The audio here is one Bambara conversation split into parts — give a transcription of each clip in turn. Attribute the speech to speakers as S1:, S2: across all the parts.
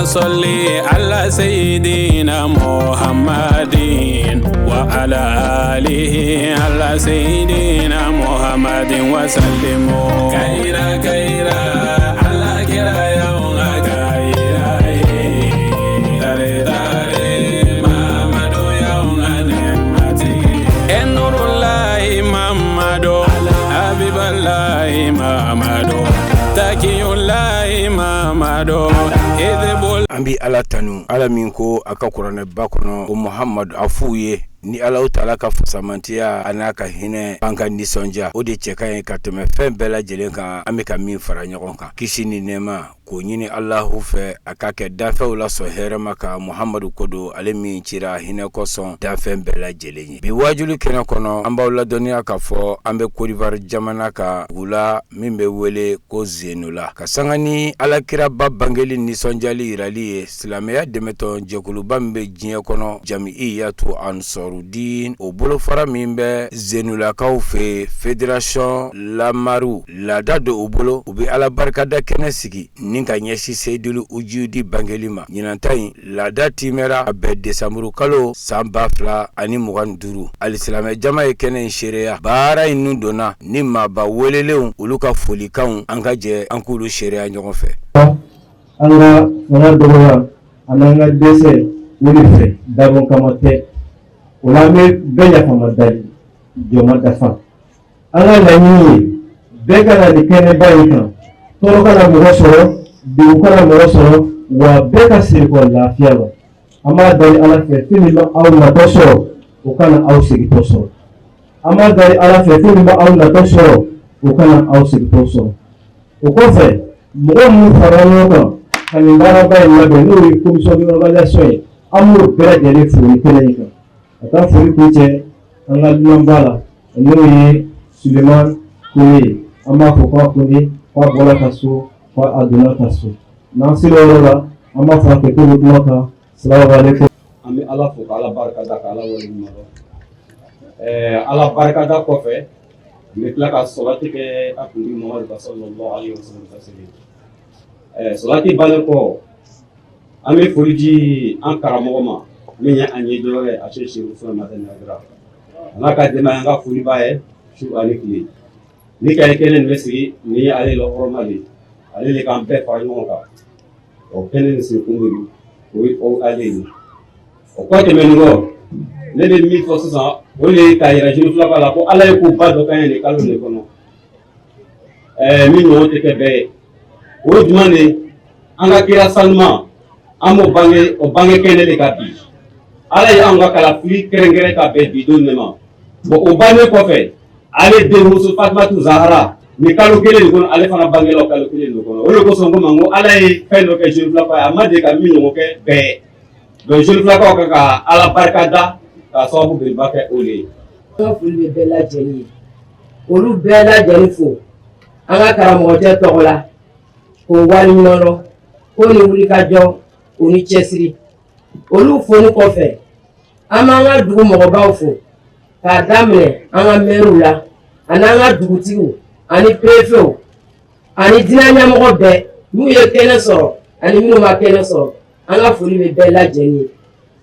S1: Sɔli ala seyidina Muhamadin wa ala alihi ala seyidina Muhamadin wa salimu kayira kayira ala kira kayira tare tare Mamadu Nurulayi Mamadu Abibalayi Mamadu Takiyulayi Mamadu
S2: An bɛ Ala tanu, Ala min ko a ka kuranɛba kɔnɔ ko Muhamadu a f'u ye ni Alahu taala ka fusamantiya a n'a ka hinɛ an ka nisɔndiya o de cɛ ka ɲi ka tɛmɛ fɛn bɛɛ lajɛlen kan an bɛ ka min fara ɲɔgɔn kan kisi ni nɛɛma k'o ɲini Alahu fɛ a ka kɛ dafɛnw la sɔn hɛrɛma kan Muhamadu ko don ale min cira hinɛ kosɔn dafɛn bɛɛ lajɛlen ye bi waajuli kɛnɛ kɔnɔ an b'aw ladɔnniya k'a fɔ an bɛ Kodiwari jamana kan wula min bɛ wele ko Zenula ka sanga ni alakiraba bangeli nisɔndiyali yirali ye silamɛya dɛmɛtɔn jɛkuluba min bɛ diɲɛ kɔnɔ Jamiyatu Ansɔrudin o bolofara min bɛ Zenulakaw fɛ fédération Lamaru laada don u bolo u bɛ Ala barikada kɛnɛ sigi ni ka ɲɛsin Seyidulu Ujudi bangeli ma ɲinan ta in laada timɛra a bɛn desanburu kalo san 2025 alisilamɛ jama ye kɛnɛ in seereya baara in nun donna ni maaba welelenw olu ka folikanw an ka jɛ an k'olu seereya ɲɔgɔn fɛ.
S3: An ka fanga dɔgɔya ani an ka dɛsɛ o de fɛ dabɔ kama tɛ o la an bɛ bɛɛ yafama dali jɔ ma dafa an ka laɲini ye bɛɛ ka na nin kɛnɛba in kan tɔɔrɔ kana mɔgɔ sɔrɔ degun kana mɔgɔ sɔrɔ wa bɛɛ ka segin kɔ lafiya la an b'a dali ala fɛ fɛn min bɛ aw natɔ sɔrɔ o kana aw segintɔ sɔrɔ an b'a dali ala fɛ fɛn min bɛ aw natɔ sɔrɔ o kana aw segintɔ sɔrɔ o kɔfɛ mɔgɔ minnu farala ɲɔgɔn kan ka nin baaraba in labɛn n'o ye commission d'organisation ye an b'o bɛɛ lajɛlen fo nin kɛnɛ in kan ka taa foli kuncɛ an ka dunanba la n'o ye Sulemani Kone ye an b'a fɔ k'a Kone k'a bɔra ka so k'a donna ka so n'an sera o yɔrɔ la an b'a fɔ a kɛ ko bɛ kuma kan salamalekun.
S4: An bɛ Ala fo ka Ala barika da ka Ala waleɲuman dɔn ɛɛ Ala barikada kɔfɛ n bɛ tila ka sɔlati kɛ an kuntigi Mamadu kan sallallahu alaihi wasallam ɛɛ sɔlati bannen kɔ an bɛ foli di an karamɔgɔ ma min ye an ɲɛ jɔyɔrɔ ye a Seku Usumani Madani Hayidara a n'a ka denbaya an ka foli b'a ye su ani tile ni ka kɛnɛ nin bɛ sigi nin ye ale lɔkɔrɔma de ye ale de k'an bɛɛ fara ɲɔgɔn kan o kɛnɛ nin sigi kun o ye o ale ye o kɔ tɛmɛnen kɔ ne bɛ min fɔ sisan o de ye k'a yira jeune la ko ala ye koba dɔ k'an ye nin kalo nin kɔnɔ ɛɛ min ɲɔgɔn tɛ kɛ bɛɛ ye o ye jumɛn de ye an ka kira sanuma an b'o bange o bange kɛnɛ de kan bi ala ye anw ka kalafili kɛrɛnkɛrɛn ka bɛn bi don de ma bon o bannen kɔfɛ ale denmuso Fatumatu Zahara nin kalo kelen de kɔnɔ ale fana bangela o kalo kelen de kɔnɔ o de kosɔn ko ma ko ala ye fɛn dɔ kɛ jeune filakaw ye a ma deli ka min ɲɔgɔn kɛ bɛɛ ye donc jeune filakaw ka ka ala barika da k'a sababu belebeleba kɛ o de ye.
S5: An ka foli bɛ bɛɛ lajɛlen ye olu bɛɛ lajɛlen fo an ka karamɔgɔcɛ tɔgɔ la k'o waleɲuman dɔn ko ni wulikajɔ o ni cɛsiri olu foni kɔfɛ an b'an ka dugu mɔgɔbaw fo k'a daminɛ an ka mɛriw la ani an ka dugutigiw ani perefew ani diinɛ ɲɛmɔgɔ bɛɛ n'u ye kɛnɛ sɔrɔ ani minnu ma kɛnɛ sɔrɔ an ka foli bɛ bɛɛ lajɛlen ye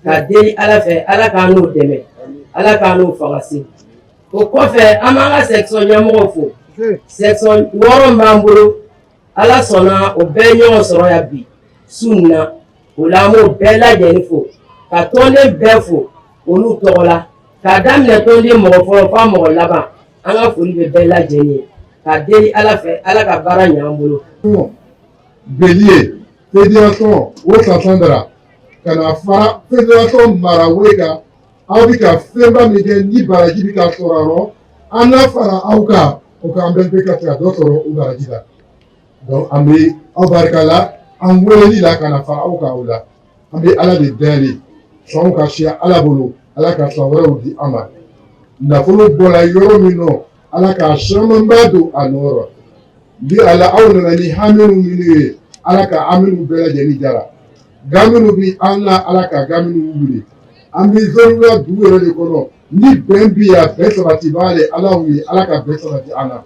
S5: ka deli ala fɛ ala k'an n'o dɛmɛ ala k'an n'o fanga se o kɔfɛ an b'an ka section ɲɛmɔgɔw fo section 6 b'an bolo ala sɔnna o bɛɛ ɲɔgɔn sɔrɔ yan bi su in na o la an b'o bɛɛ lajɛlen fo ka tɔnden bɛɛ fo olu tɔgɔ la k'a daminɛ tɔnden mɔgɔ fɔlɔ f'a mɔgɔ laban an ka foli bɛ bɛɛ lajɛlen ye ka deli ala fɛ ala ka baara ɲɛ an bolo.
S6: Bélier fédération o Sassandra ka na fara fédération Marawe kan aw bɛ ka fɛnba min kɛ ni baraji bɛ ka sɔrɔ a rɔ an n'a fara aw kan o k'an bɛɛ bɛ ka se ka dɔ sɔrɔ o baraji la donc an bɛ aw barika la an weleli la ka na fara aw kan o la an bɛ ala de deli sɔnw ka siya ala bolo ala ka san wɛrɛw di an ma nafolo bɔra yɔrɔ min nɔ ala ka camanba don a nɔ rɔ ni ala aw nana ni hamiw minnu ye ala ka hamiw bɛɛ lajɛlen jara ga minnu bi an na ala ka ga minnu wuli An bɛ Zonula dugu yɛrɛ de kɔnɔ. Ni bɛn bi yan, bɛn sabatibaga de Alahu ye, Ala ka bɛn sabati an na.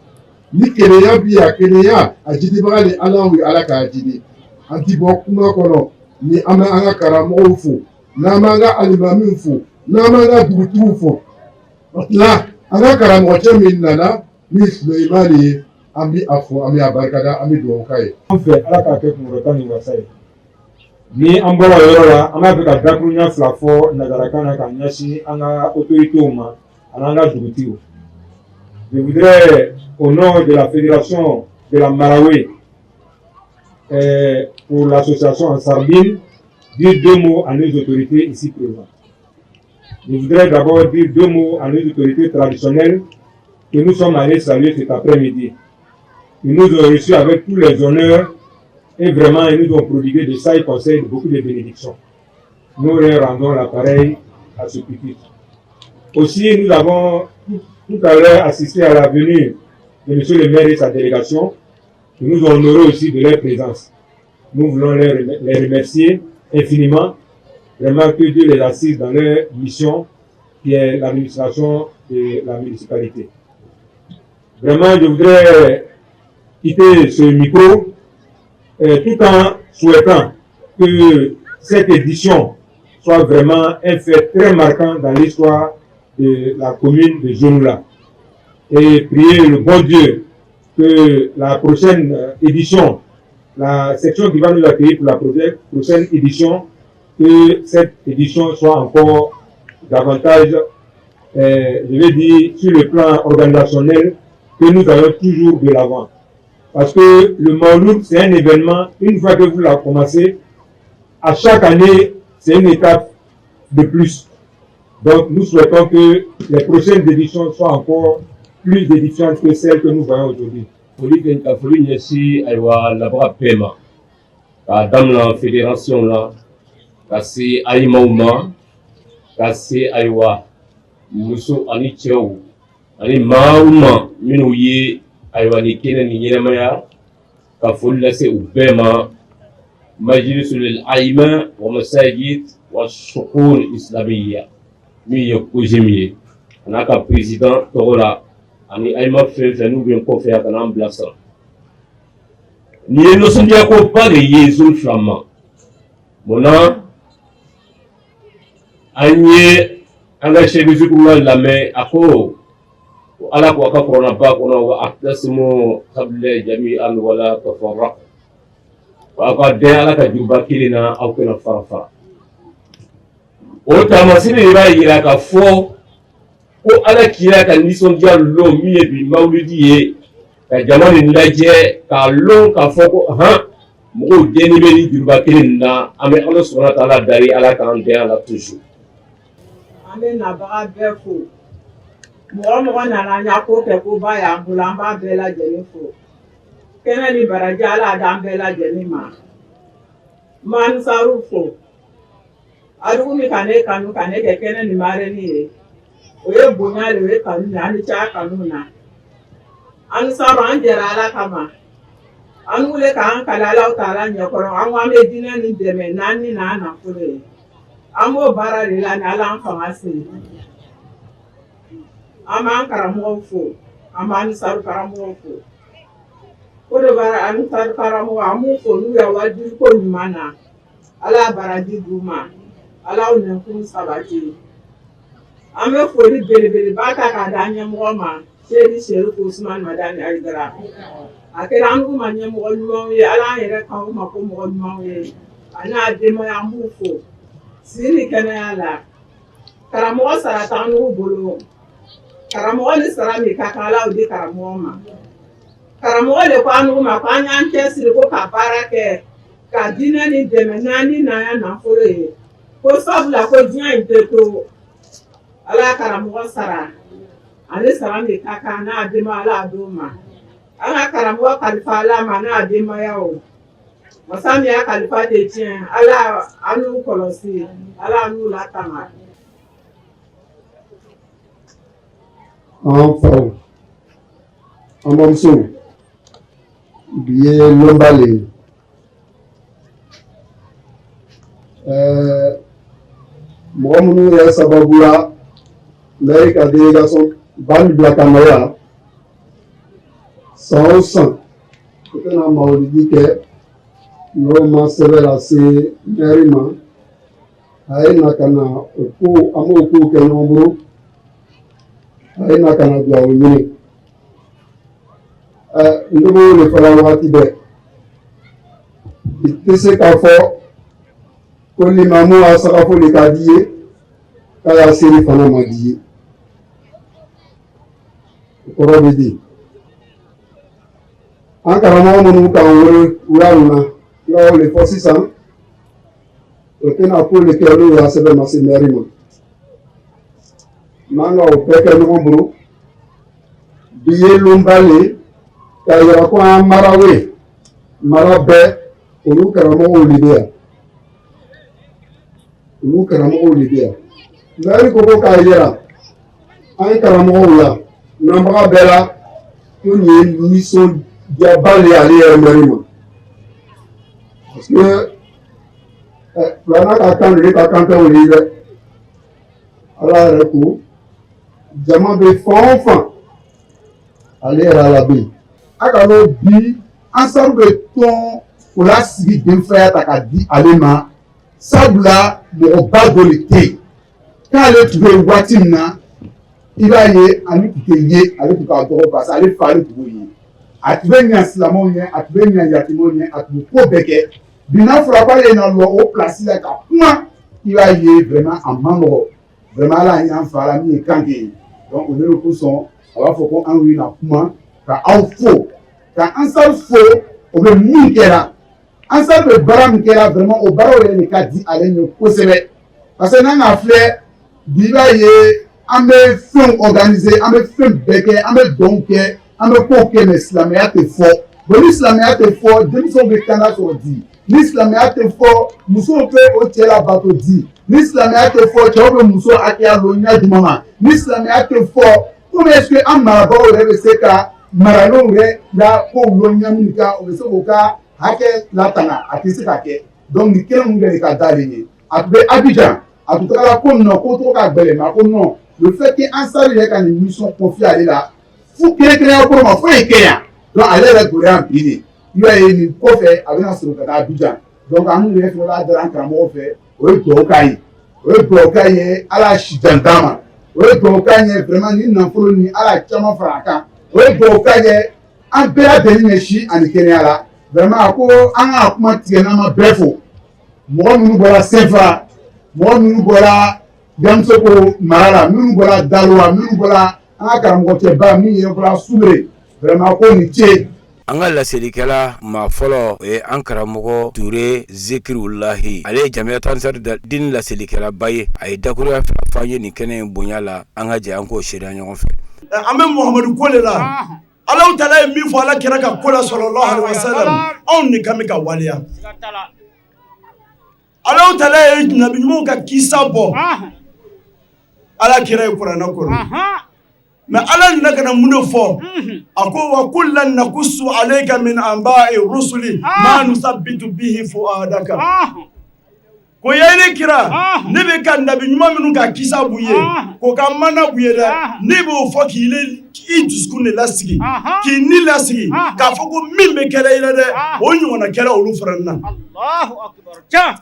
S6: Ni kelenya bi yan, kelenya a jidibaga de Alahu ye, Ala k'a jidi. An ti bɔ kuma kɔnɔ ni an bɛ an ka karamɔgɔw fo, n'an b'an ka alimamiw fo, n'an b'an ka dugutigiw fo. O tila an ka karamɔgɔcɛ min nana ni Sulemani ye, an bɛ a fo, an bɛ a barikada, an bɛ dugawu k'a ye.
S3: An fɛ, Ala k'a kɛ kunkɔrɔta ni wasa ye. Ni an bɔra o yɔrɔ la, an b'a fɛ ka dakuruɲa fila fɔ nanzarakan na ka ɲɛsin an ka autorités ma ani an ka dugutigiw. Je voudrais, au nom de la fédération de la Marahoué pour l'association Ansar Dine, dire deux mots à nos autorités ici présentes. Je voudrais d'abord dire deux mots à nos autorités traditionnelles que nous sommes allés saluer cet après-midi. Ils nous ont reçus avec tous les honneurs et vraiment ils nous ont prodigué de sages conseils, de beaucoup de bénédictions. Nous leur rendons la pareille à ce titre. Aussi, nous avons tout à l'heure assisté à la venue de monsieur le maire et sa délégation, qui nous ont honorés aussi de leur présence. Nous voulons les remercier infiniment. Vraiment que Dieu les assiste dans leur mission, qui est l'administration de la municipalité. Vraiment, je voudrais quitter ce micro tout en souhaitant que cette édition soit vraiment un fait très marquant dans l'histoire de la commune de Zonoula. Et prier le bon Dieu que la prochaine édition, la section qui va nous accueillir pour la prochaine édition, que cette édition soit encore davantage, je vais dire, sur le plan organisationnel, que nous allons toujours de l'avant. Parce que le Mauloud, c'est un événement, une fois que vous l'avez commencé, à chaque année, c'est une étape de plus. Donc, nous souhaitons que les prochaines éditions soient encore plus édifiantes que celles que nous voyons aujourd'hui.
S4: Foli kɛ ka foli ɲɛsin, ayiwa, labaga bɛɛ ma, k'a daminɛ fédération la ka se ayimaw ma, ka se, ayiwa, muso ani cɛw ani maa o maa minnu ye, ayiwa, nin kɛnɛ nin ɲɛnamaya, ka foli lase u bɛɛ ma. Majlisul Aima wa Masajid wa Shu'un Islamiyya, min ye COJEM ye, a n'a ka président tɔgɔ la ani ayima fɛn fɛn n'u bɛ n kɔfɛ yan ka n'an bilasira. Nin ye nisɔndiyakoba de ye zone fila ma. Munna an ye an ka Sɛki Zikurula lamɛn, a ko Ala ko a ka kuranɛba kɔnɔ: "Wa atasimu bihablillahi jami'an wala tafarraqu", aw ka dɛn Ala ka juruba kelen na, aw kana fara fara. O taamasiyɛn de b'a yira ka fɔ ko Ala kira ka nisɔndiya lon min ye bi mawulidi ye, ka jama nin lajɛ k'a lɔn k'a fɔ ko han, mɔgɔw dɛnni bɛ ni juruba kelen nin na. An bɛ Ala subahana taala dari, Ala k'an dɛn a la toujours.
S5: An bɛ nabaga bɛɛ fo. Mɔgɔ mɔgɔ nana an y'a ko kɛ ko ba y'an bolo, an b'a bɛɛ lajɛlen fo. Kɛnɛ ni baraji, Ala y'a d'an bɛɛ lajɛlen ma. N b'an fo. Adugu min ka ne kanu ka ne kɛ kɛnɛ ni marraine ye, o ye bonya de, o ye kanu de, an ni ca kanu na. An saru, an jɛra Ala kama. An wele k'an kali Ala taala ɲɛkɔrɔ, an ko an bɛ diinɛ nin dɛmɛ n'an ni n'an nafolo ye. An b'o baara de la ni Ala an fanga se. An b'an karamɔgɔw fo, an b'an saru karamɔgɔw fo. O de b'a an saru karamɔgɔ, an b'u fo n'u ya wajuliko ɲuman na. Ala y'a baraji d'u ma, Ala y'u nɛnkun sabati. An bɛ foli belebeleba ta k'a d'an ɲɛmɔgɔ ma, Seyidi Serifu Usumani Madani Hayidara. A kɛra an ma ɲɛmɔgɔ ɲumanw ye, Ala y'an yɛrɛ k'anw ma ko mɔgɔ ɲumanw ye. A n'a denbaya, an b'u fo si ni kɛnɛya la. Karamɔgɔ sara t'an n'u bolo. Karamɔgɔ ni sara min ka kan, Ala y'o di karamɔgɔ ma. Karamɔgɔ de ko an n'u ma ko an y'an cɛsiri ko ka baara kɛ ka diinɛ ni dɛmɛ n'an ni n'an ya nafolo ye, ko sabula ko diɲɛ in tɛ to. Ala y'a karamɔgɔ sara ani sara min ka kan n'a denbaya, Ala y'a d'o ma. An ka karamɔgɔ kalifa Ala ma n'a denbayaw. Masa min y'a kalifa tɛ tiɲɛ, Ala an n'u kɔlɔsi, Ala n'u latanga.
S6: An faw, an bamusow, bi ye lɔnba le ye. Mɔgɔ minnu yɛrɛ sababu la maire ka délégation ba min bila ka na yan san o san, o tɛna mawulidi kɛ n'o ma sɛbɛn lase maire ma. A ye na ka na o ko, an b'o kow kɛ ɲɔgɔn bolo. A ye na ka na duwawu ɲini. Ɛ ne b'o de fɔla wagati bɛɛ, i tɛ se k'a fɔ ko limamu ka sagafo de ka di ye, k'a ya seli fana ma di ye. O kɔrɔ bɛ di an karamɔgɔ minnu k'an wele wula nin na, n ka o de fɔ sisan, o tɛna ko de kɛ n'o y'a sɛbɛn ma se maire ma. N'an ka o bɛɛ kɛ ɲɔgɔn bolo, bi ye lonba le k'a yira ko an marawe mara bɛɛ, olu karamɔgɔw de bɛ yan, olu karamɔgɔw de bɛ yan. Maire ko ko k'a yira an karamɔgɔw la nabaga bɛɛ la ko nin ye nisɔndiyaba de ye ale yɛrɛ maire ma, parce que filanan ka kan de, ne ka kan tɛ o ye dɛ. Ala yɛrɛ ko jama bɛ fan o fan, ale yɛrɛ ala bɛ yen.
S7: A ka n'o bi Ansaru bɛ tɔn o la sigi denfaya ta ka di ale ma, sabula mɔgɔba dɔ de tɛ yen k'ale tun bɛ yen waati min na, i b'a ye ale tun tɛ ye, ale tun ka dɔgɔ, parce que ale fa ale tun b'o ye. A tun bɛ ɲa silamɛw ɲɛ, a tun bɛ ɲa yatimɛw ɲɛ, a tun bɛ ko bɛɛ kɛ. Bi n'a fɔra k'ale na lɔ o place la ka kuma, i b'a ye vraiment a man nɔgɔ. Vraiment ala y'an fa la min ye Kanke ye. Donc o de kosɔn a b'a fɔ ko an na kuma ka aw fo, ka Ansaru fo. O bɛ min kɛra, Ansaru bɛ baara min kɛra, vraiment o baaraw yɛrɛ de ka di ale ye kosɛbɛ, parce que n'an k'a filɛ bi, i b'a ye an bɛ fɛnw organiser, an bɛ fɛn bɛɛ kɛ, an bɛ dɔnw kɛ, an bɛ kow kɛ, mais silamɛya tɛ fɔ. Bon, ni silamɛya tɛ fɔ, denmisɛnw bɛ kanda sɔrɔ di? Ni silamɛya tɛ fɔ, musow bɛ o cɛ la bato di? Ni silamɛya tɛ fɔ, cɛw bɛ muso hakɛya lɔn ɲɛ jumɛn ma? Ni silamɛya tɛ fɔ, comment est-ce que an marabagaw yɛrɛ bɛ se ka maralenw yɛrɛ la kow lɔn ɲɛ min kan, o bɛ se k'o ka hakɛ latanga? A tɛ se ka kɛ. Donc nin kelen ninnu bɛɛ de ka d'ale ye. A tun bɛ Abidjan, a tun tagara ko min na, ko tɔgɔ ka gɛlɛn ma, ko non, le fait que Ansar yɛrɛ ka nin mission confier ale la fo kɛrɛnkɛrɛnya kɔrɔ ma foyi kɛ yan, donc ale yɛrɛ donna yan bi de. I b'a ye nin kɔfɛ a bɛna sɔrɔ ka taa Abidjan. Donc an yɛrɛ fana b'a dara an karamɔgɔ fɛ, o ye dugawu k'a ye, o ye dugawu k'a ye, Ala si jan d'a ma, o ye dugawu k'a ye vraiment nin nafolo nin, Ala caman fara a kan, o ye dugawu k'a ye an bɛɛ lajɛlen ye si ani kɛnɛya la. Vraiment a ko an ka kuma tigɛ n'an ma bɛɛ fo, mɔgɔ minnu bɔra Sɛnfa, mɔgɔ minnu bɔra Yamusoko mara la, minnu bɔra Daloa, minnu bɔra an ka karamɔgɔcɛba min ye bɔra Subere, vraiment ko ni ce.
S2: An ka laselikɛla maa fɔlɔ o ye an karamɔgɔ Ture Zikiriwulahi. Ale ye Jamiyatu Ansar Dini laselikɛlaba ye. A ye dakuruya fila fɔ an ye nin kɛnɛ in bonya la. An ka jɛ an k'o seereya ɲɔgɔn fɛ.
S8: An bɛ Muhamadu ko de la. Alahu taala ye min fɔ Ala kira ka ko la sallallahu alaihi wasallam, anw de kan bɛ ka waleya. Alahu taala ye nabi ɲumanw ka kisa bɔ Ala kira ye kuranɛ kɔnɔ. Mais Ala nana ka na mun de fɔ? A ko wa kullan nakusu alayka min anba'i rusuli ma nusabbitu bihi fuadaka. Ko ya ne kira, ne bɛ ka nabi ɲuman minnu ka kisa b'u ye, k'o ka mana b'u ye dɛ, ne b'o fɔ k'i i dusukun de lasigi, k'i ni lasigi, k'a fɔ ko min bɛ kɛra i la dɛ, o ɲɔgɔnna kɛra olu fana na.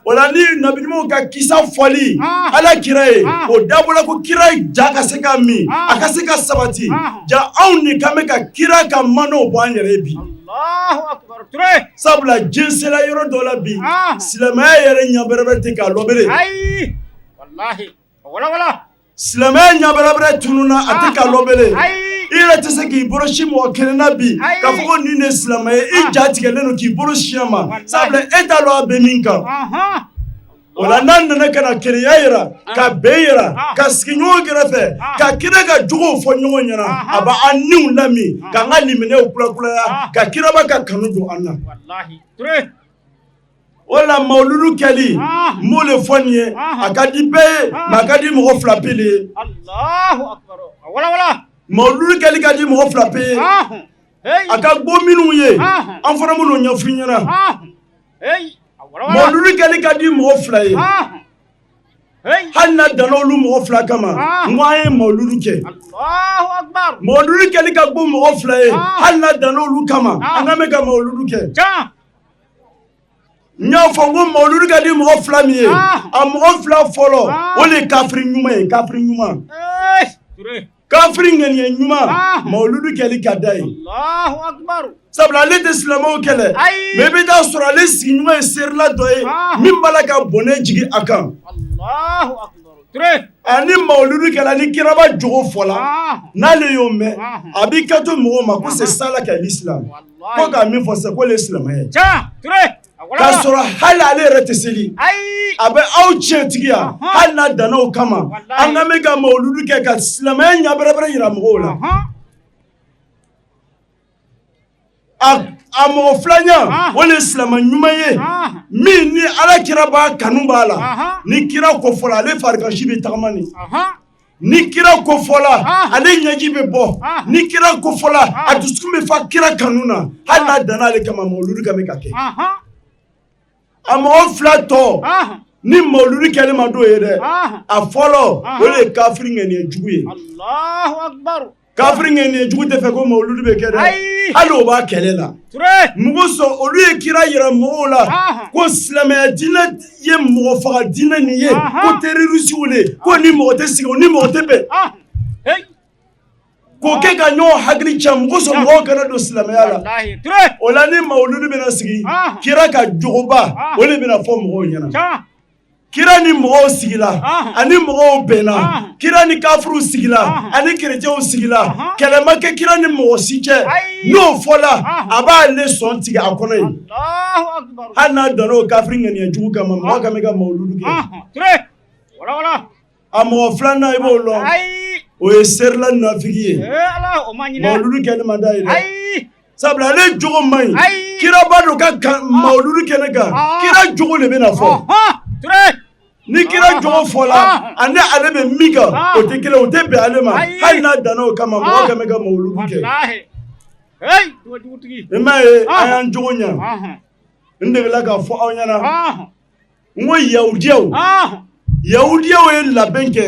S8: O la ni nabi ɲumanw ka kisa fɔli Ala kira ye, o dabɔla ko kira ja ka se ka min, a ka se ka sabati. Ja anw de kan bɛ ka kira ka manaw bɔ an yɛrɛ ye bi. Sabula diɲɛ sera yɔrɔ dɔ la bi, silamɛya yɛrɛ ɲɛ bɛrɛbɛrɛ tɛ k'a lɔn bere. Silamɛya ɲɛ bɛrɛbɛrɛ tununna, a tɛ k'a lɔn bere. I yɛrɛ tɛ se k'i bolo sin mɔgɔ kelen na bi k'a fɔ ko nin de ye silamɛ ye. I ja tigɛlen don k'i bolo sin a ma, sabula e t'a dɔn a bɛ min kan. O la n'an nana ka na kelenya yira, ka bɛn yira, ka sigi ɲɔgɔn kɛrɛfɛ, ka kira ka jogow fɔ ɲɔgɔn ɲɛna, a b'an niw lamin, k'an ka limaniyaw kurakuraya, ka kiraba ka kanu don an na. O la mawuludu kɛli, n b'o de fɔ nin ye, a ka di bɛɛ ye, mais a ka di mɔgɔ fila pe de ye. Mawuludu kɛli ka di mɔgɔ fila pe ye. A ka go minnu ye, an fana b'o ɲɛfɔ ɲɛna. Mawuludu kɛli ka di mɔgɔ fila ye. Hali n'a danna olu mɔgɔ fila kama, n ko an ye mawuludu kɛ. Mawuludu kɛli ka bon mɔgɔ fila ye, hali n'a danna olu kama, an ka mɛn ka mawuludu kɛ. N y'a fɔ n ko mawuludu ka di mɔgɔ fila min ye, a mɔgɔ fila fɔlɔ, o de ye kafiri ɲuman ye, kafiri ɲuman, kafiri ŋaniya ɲuman, mawuludu kɛli ka d'a ye, sabula ale tɛ silamɛw kɛlɛ. Mais i bɛ taa sɔrɔ ale sigiɲɔgɔn ye serila dɔ ye min b'a la ka bɔnɛ jigin a kan. Ani mawuludu kɛla, ni kiraba jogo fɔla, n'ale y'o mɛn, a b'i kanto mɔgɔw ma ko c'est ça là qu'est l'islam, ko ka min fɔ sisan k'o le ye silamɛya ye, k'a sɔrɔ hali ale yɛrɛ tɛ seli. A bɛ aw tiɲɛtigiya. Hali n'a danna o kama, an ka mɛn ka mawuludu kɛ ka silamɛya ɲɛ bɛrɛbɛrɛ yira mɔgɔw la. A mɔgɔ filanan, o de ye silamɛ ɲuman ye min ni ala kira b'a kanu b'a la. Ni kira ko fɔla, ale farikansi bɛ tagama ni. Ni kira ko fɔla, ale ɲɛji bɛ bɔ. Ni kira ko fɔla, a dusukun bɛ fa kira kanu na. Hali n'a danna ale kama, mawuludu ka mɛn ka kɛ. A mɔgɔ fila tɔ ni mawuludu kɛli man d'o ye dɛ, a fɔlɔ, o de ye kafiri ŋaniya jugu ye. Kafiri ŋaniya jugu tɛ fɛ ko mawuludu bɛ kɛ dɛ, hali o b'a kɛlɛ la. Mɔgɔ sɔn olu ye kira yira mɔgɔw la ko silamɛya diinɛ ye mɔgɔ faga diinɛ nin ye, ko terroristew le, ko ni mɔgɔ tɛ sigi, ni mɔgɔ tɛ bɛn, k'o kɛ ka ɲɔgɔn hakili ca. Mɔgɔ sɔn mɔgɔw kana don silamɛya la. O la, ni mawuludu bɛna sigi, kira ka jogoba, o de bɛna fɔ mɔgɔw ɲɛna. Kira ni mɔgɔw sigila, ani mɔgɔw bɛnna. Kira ni kafiriw sigila, ani kerecɛnw sigila. Kɛlɛ ma kɛ kira ni mɔgɔ si cɛ. N'o fɔla, a b'ale sɔn tigɛ a kɔnɔ yen. Hali n'a danna o kafiri ŋaniya jugu kama, mɔgɔ ka mɛn ka mawuludu kɛ. A mɔgɔ filanan, i b'o lɔn, o ye serila nafigi ye. Mawuludu kɛli man d'a ye dɛ, sabula ale jogo man ɲi. Kiraba don ka mawuludu kɛnɛ kan, kira jogo de bɛna fɔ. Ni kira jogo fɔla, ani ale bɛ min kan, o tɛ kelen, o tɛ bɛn ale ma. Hali n'a danna o kama, mɔgɔ ka mɛn ka mawuludu kɛ. I m'a ye, an y'an jogo ɲa. N degela k'a fɔ aw ɲɛna, n ko yahudiyaw, yahudiyaw ye labɛn kɛ.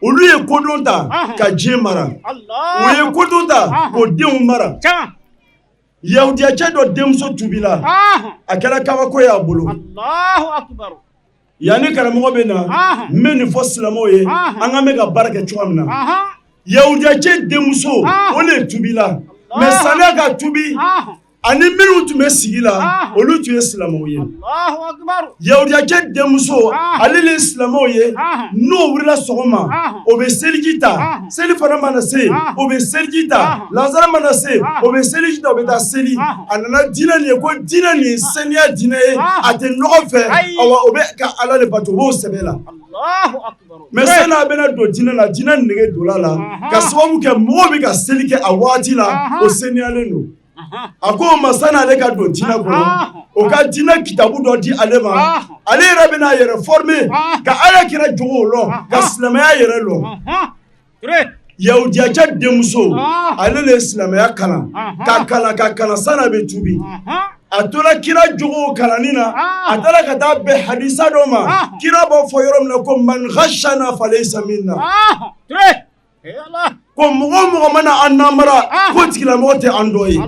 S8: Olu ye kodɔn ta ka diɲɛ mara, u ye kodɔn ta k'o denw mara. Yahudiyacɛ dɔ denmuso tubila, a kɛra kabako y'a bolo. Yanni karamɔgɔ bɛ na, n bɛ nin fɔ silamɛw ye, an ka mɛn ka baara kɛ cogoya min na. Yahudiyacɛ denmuso, o de tubila. Mais sani ka tubi, ani minnu tun bɛ sigi la, olu tun ye silamɛw ye. Yahudiyacɛ denmuso, ale ni silamɛw ye, n'o wulila sɔgɔma, o bɛ seliji ta. Seli fana mana se, o bɛ seliji ta. Lansara mana se, o bɛ seliji ta, o bɛ taa seli. A nana diinɛ nin ye ko diinɛ nin ye saniya diinɛ ye, a tɛ nɔgɔ fɛ. Awa, o bɛ ka Ala de bato, o b'o sɛbɛ la. Mais sani a bɛna don diinɛ la, diinɛ nege donna la ka sababu kɛ mɔgɔw bɛ ka seli kɛ a waati la, o seniyalen don. A ko o ma, sani ale ka don diinɛ kɔnɔ, o ka diinɛ kitabu dɔ di ale ma. Ale yɛrɛ bɛna a yɛrɛ former ka Ala kira jogow lɔn, ka silamɛya yɛrɛ lɔn. Yahudiyacɛ denmuso, ale de ye silamɛya kalan ka kalan ka kalan. Sani a bɛ tubi, a tora kira jogow kalanni na. A taara ka taa bɛn hadisa dɔ ma, kira b'a fɔ yɔrɔ min na ko man ghashana falaysa minna, ko mɔgɔ mɔgɔ mana an namara, ko tigilamɔgɔ tɛ an dɔ ye.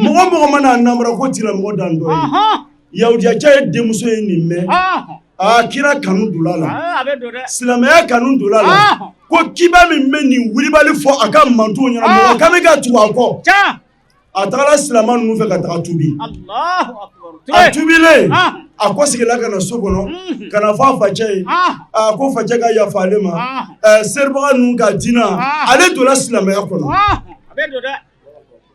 S8: Mɔgɔ mɔgɔ mana an namara, ko tigilamɔgɔ t'an dɔ ye. Yahudiyacɛ ye denmuso ye nin mɛn, aa, kira kanu donna la, silamɛya kanu donna la, ko kiba min bɛ nin wulibali fɔ a ka mantonw ɲɛna, mɔgɔ kan bɛ ka tugu a kɔ. A tagara silamɛ ninnu fɛ ka taga tubi. A tubilen, a kɔseginna ka na so kɔnɔ ka na fɔ a facɛ ye, a ko facɛ ka yafa ale ma, seribaga ninnu ka diinɛ, ale donna silamɛya kɔnɔ,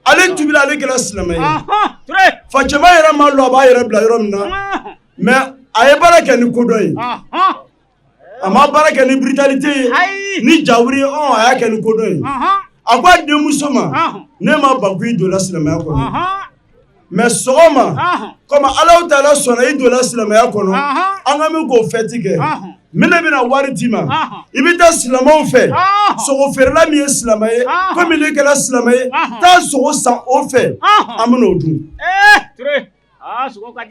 S8: ale tubila, ale kɛra silamɛ ye. Facɛma yɛrɛ ma lɔn a b'a yɛrɛ bila yɔrɔ min na, mais a ye baara kɛ ni kodɔn ye, a ma baara kɛ ni brutalité ye, ni jawuri ye. A y'a kɛ ni kodɔn ye. A ko a denmuso ma, ne ma ban ko i donna silamɛya kɔnɔ, mais sɔgɔma, komi Alahu taala sɔnna i donna silamɛya kɔnɔ, an ka min k'o fɛti kɛ, ne bɛna wari d'i ma, i bɛ taa silamɛw fɛ, sogo feerela min ye silamɛ ye, komi ne kɛra silamɛ ye, taa sogo san o fɛ, an bɛn'o dun.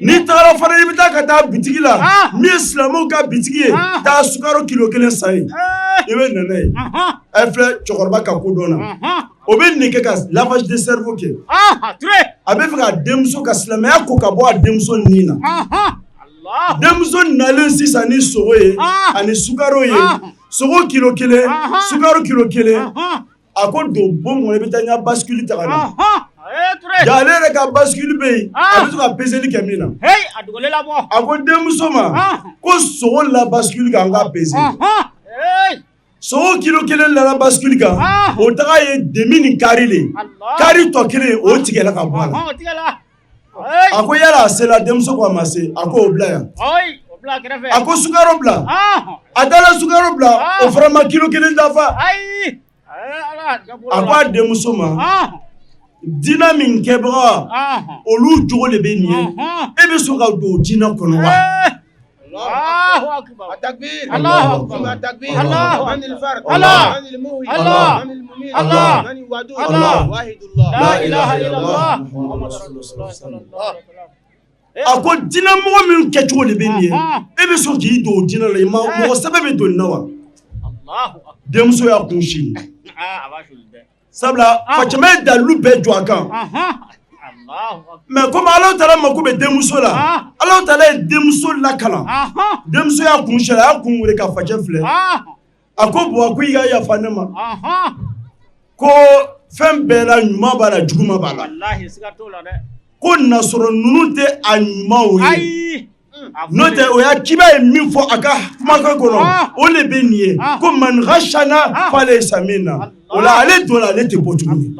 S8: N'i tagara fana i bɛ taa ka taa bitigi la min ye silamɛw ka bitigi ye, taa sukaro kilo kelen san yen, i bɛ na n'a ye. Ɛ filɛ cɛkɔrɔba ka ko dɔn na, o bɛ nin kɛ ka lavage de cerveau kɛ. A bɛ fɛ ka denmuso ka silamɛya ko ka bɔ a denmuso nin na. Denmuso nalen sisan ni sogo ye ani sukaro ye, sogo kilo kelen, sukaro kilo kelen. A ko don bon kɔnɔ, i bɛ taa n ka bascule ta ka na. Ja ale yɛrɛ ka bascule bɛ yen, a bɛ to ka peseli kɛ min na. A ko denmuso ma ko sogo la bascule kan, n k'a pese. Sogo kilo kelen lala bascule kan, o taga ye demi ni quart le, quart tɔ kelen o tigɛla ka bɔ a la. A ko yala a sera? Denmuso ko a ma se. A ko o bila yan. A ko sukaro bila. A taara sukaro bila, o fana ma kilo kelen dafa. A ko a denmuso ma, diinɛ min kɛbaga olu jogo de bɛ nin ye, e bɛ sɔn ka don diinɛ kɔnɔ wa? A ko diinɛ mɔgɔ min kɛcogo de bɛ nin ye, e bɛ sɔn k'i don diinɛ la? I ma mɔgɔ sɛbɛ bɛ don nin na wa? Denmuso y'a kun suli, sabula facɛma ye dalilu bɛɛ jɔ a kan. Mais comme Ala taala mako bɛ denmuso la, Ala taala ye denmuso lakalan. Denmuso y'a kun suli, a y'a kun wuli ka facɛ filɛ. A ko buwa, ko i ka yafa ne ma, ko fɛn bɛɛ la ɲuman b'a la, juguman b'a la. Ko nasɔrɔ ninnu tɛ a ɲumanw ye, n'o tɛ o y'a kiba ye min fɔ a ka kumakan kɔnɔ, o de bɛ nin ye, ko man ghashana falaysa minna. O la ale donna, ale tɛ bɔ tuguni.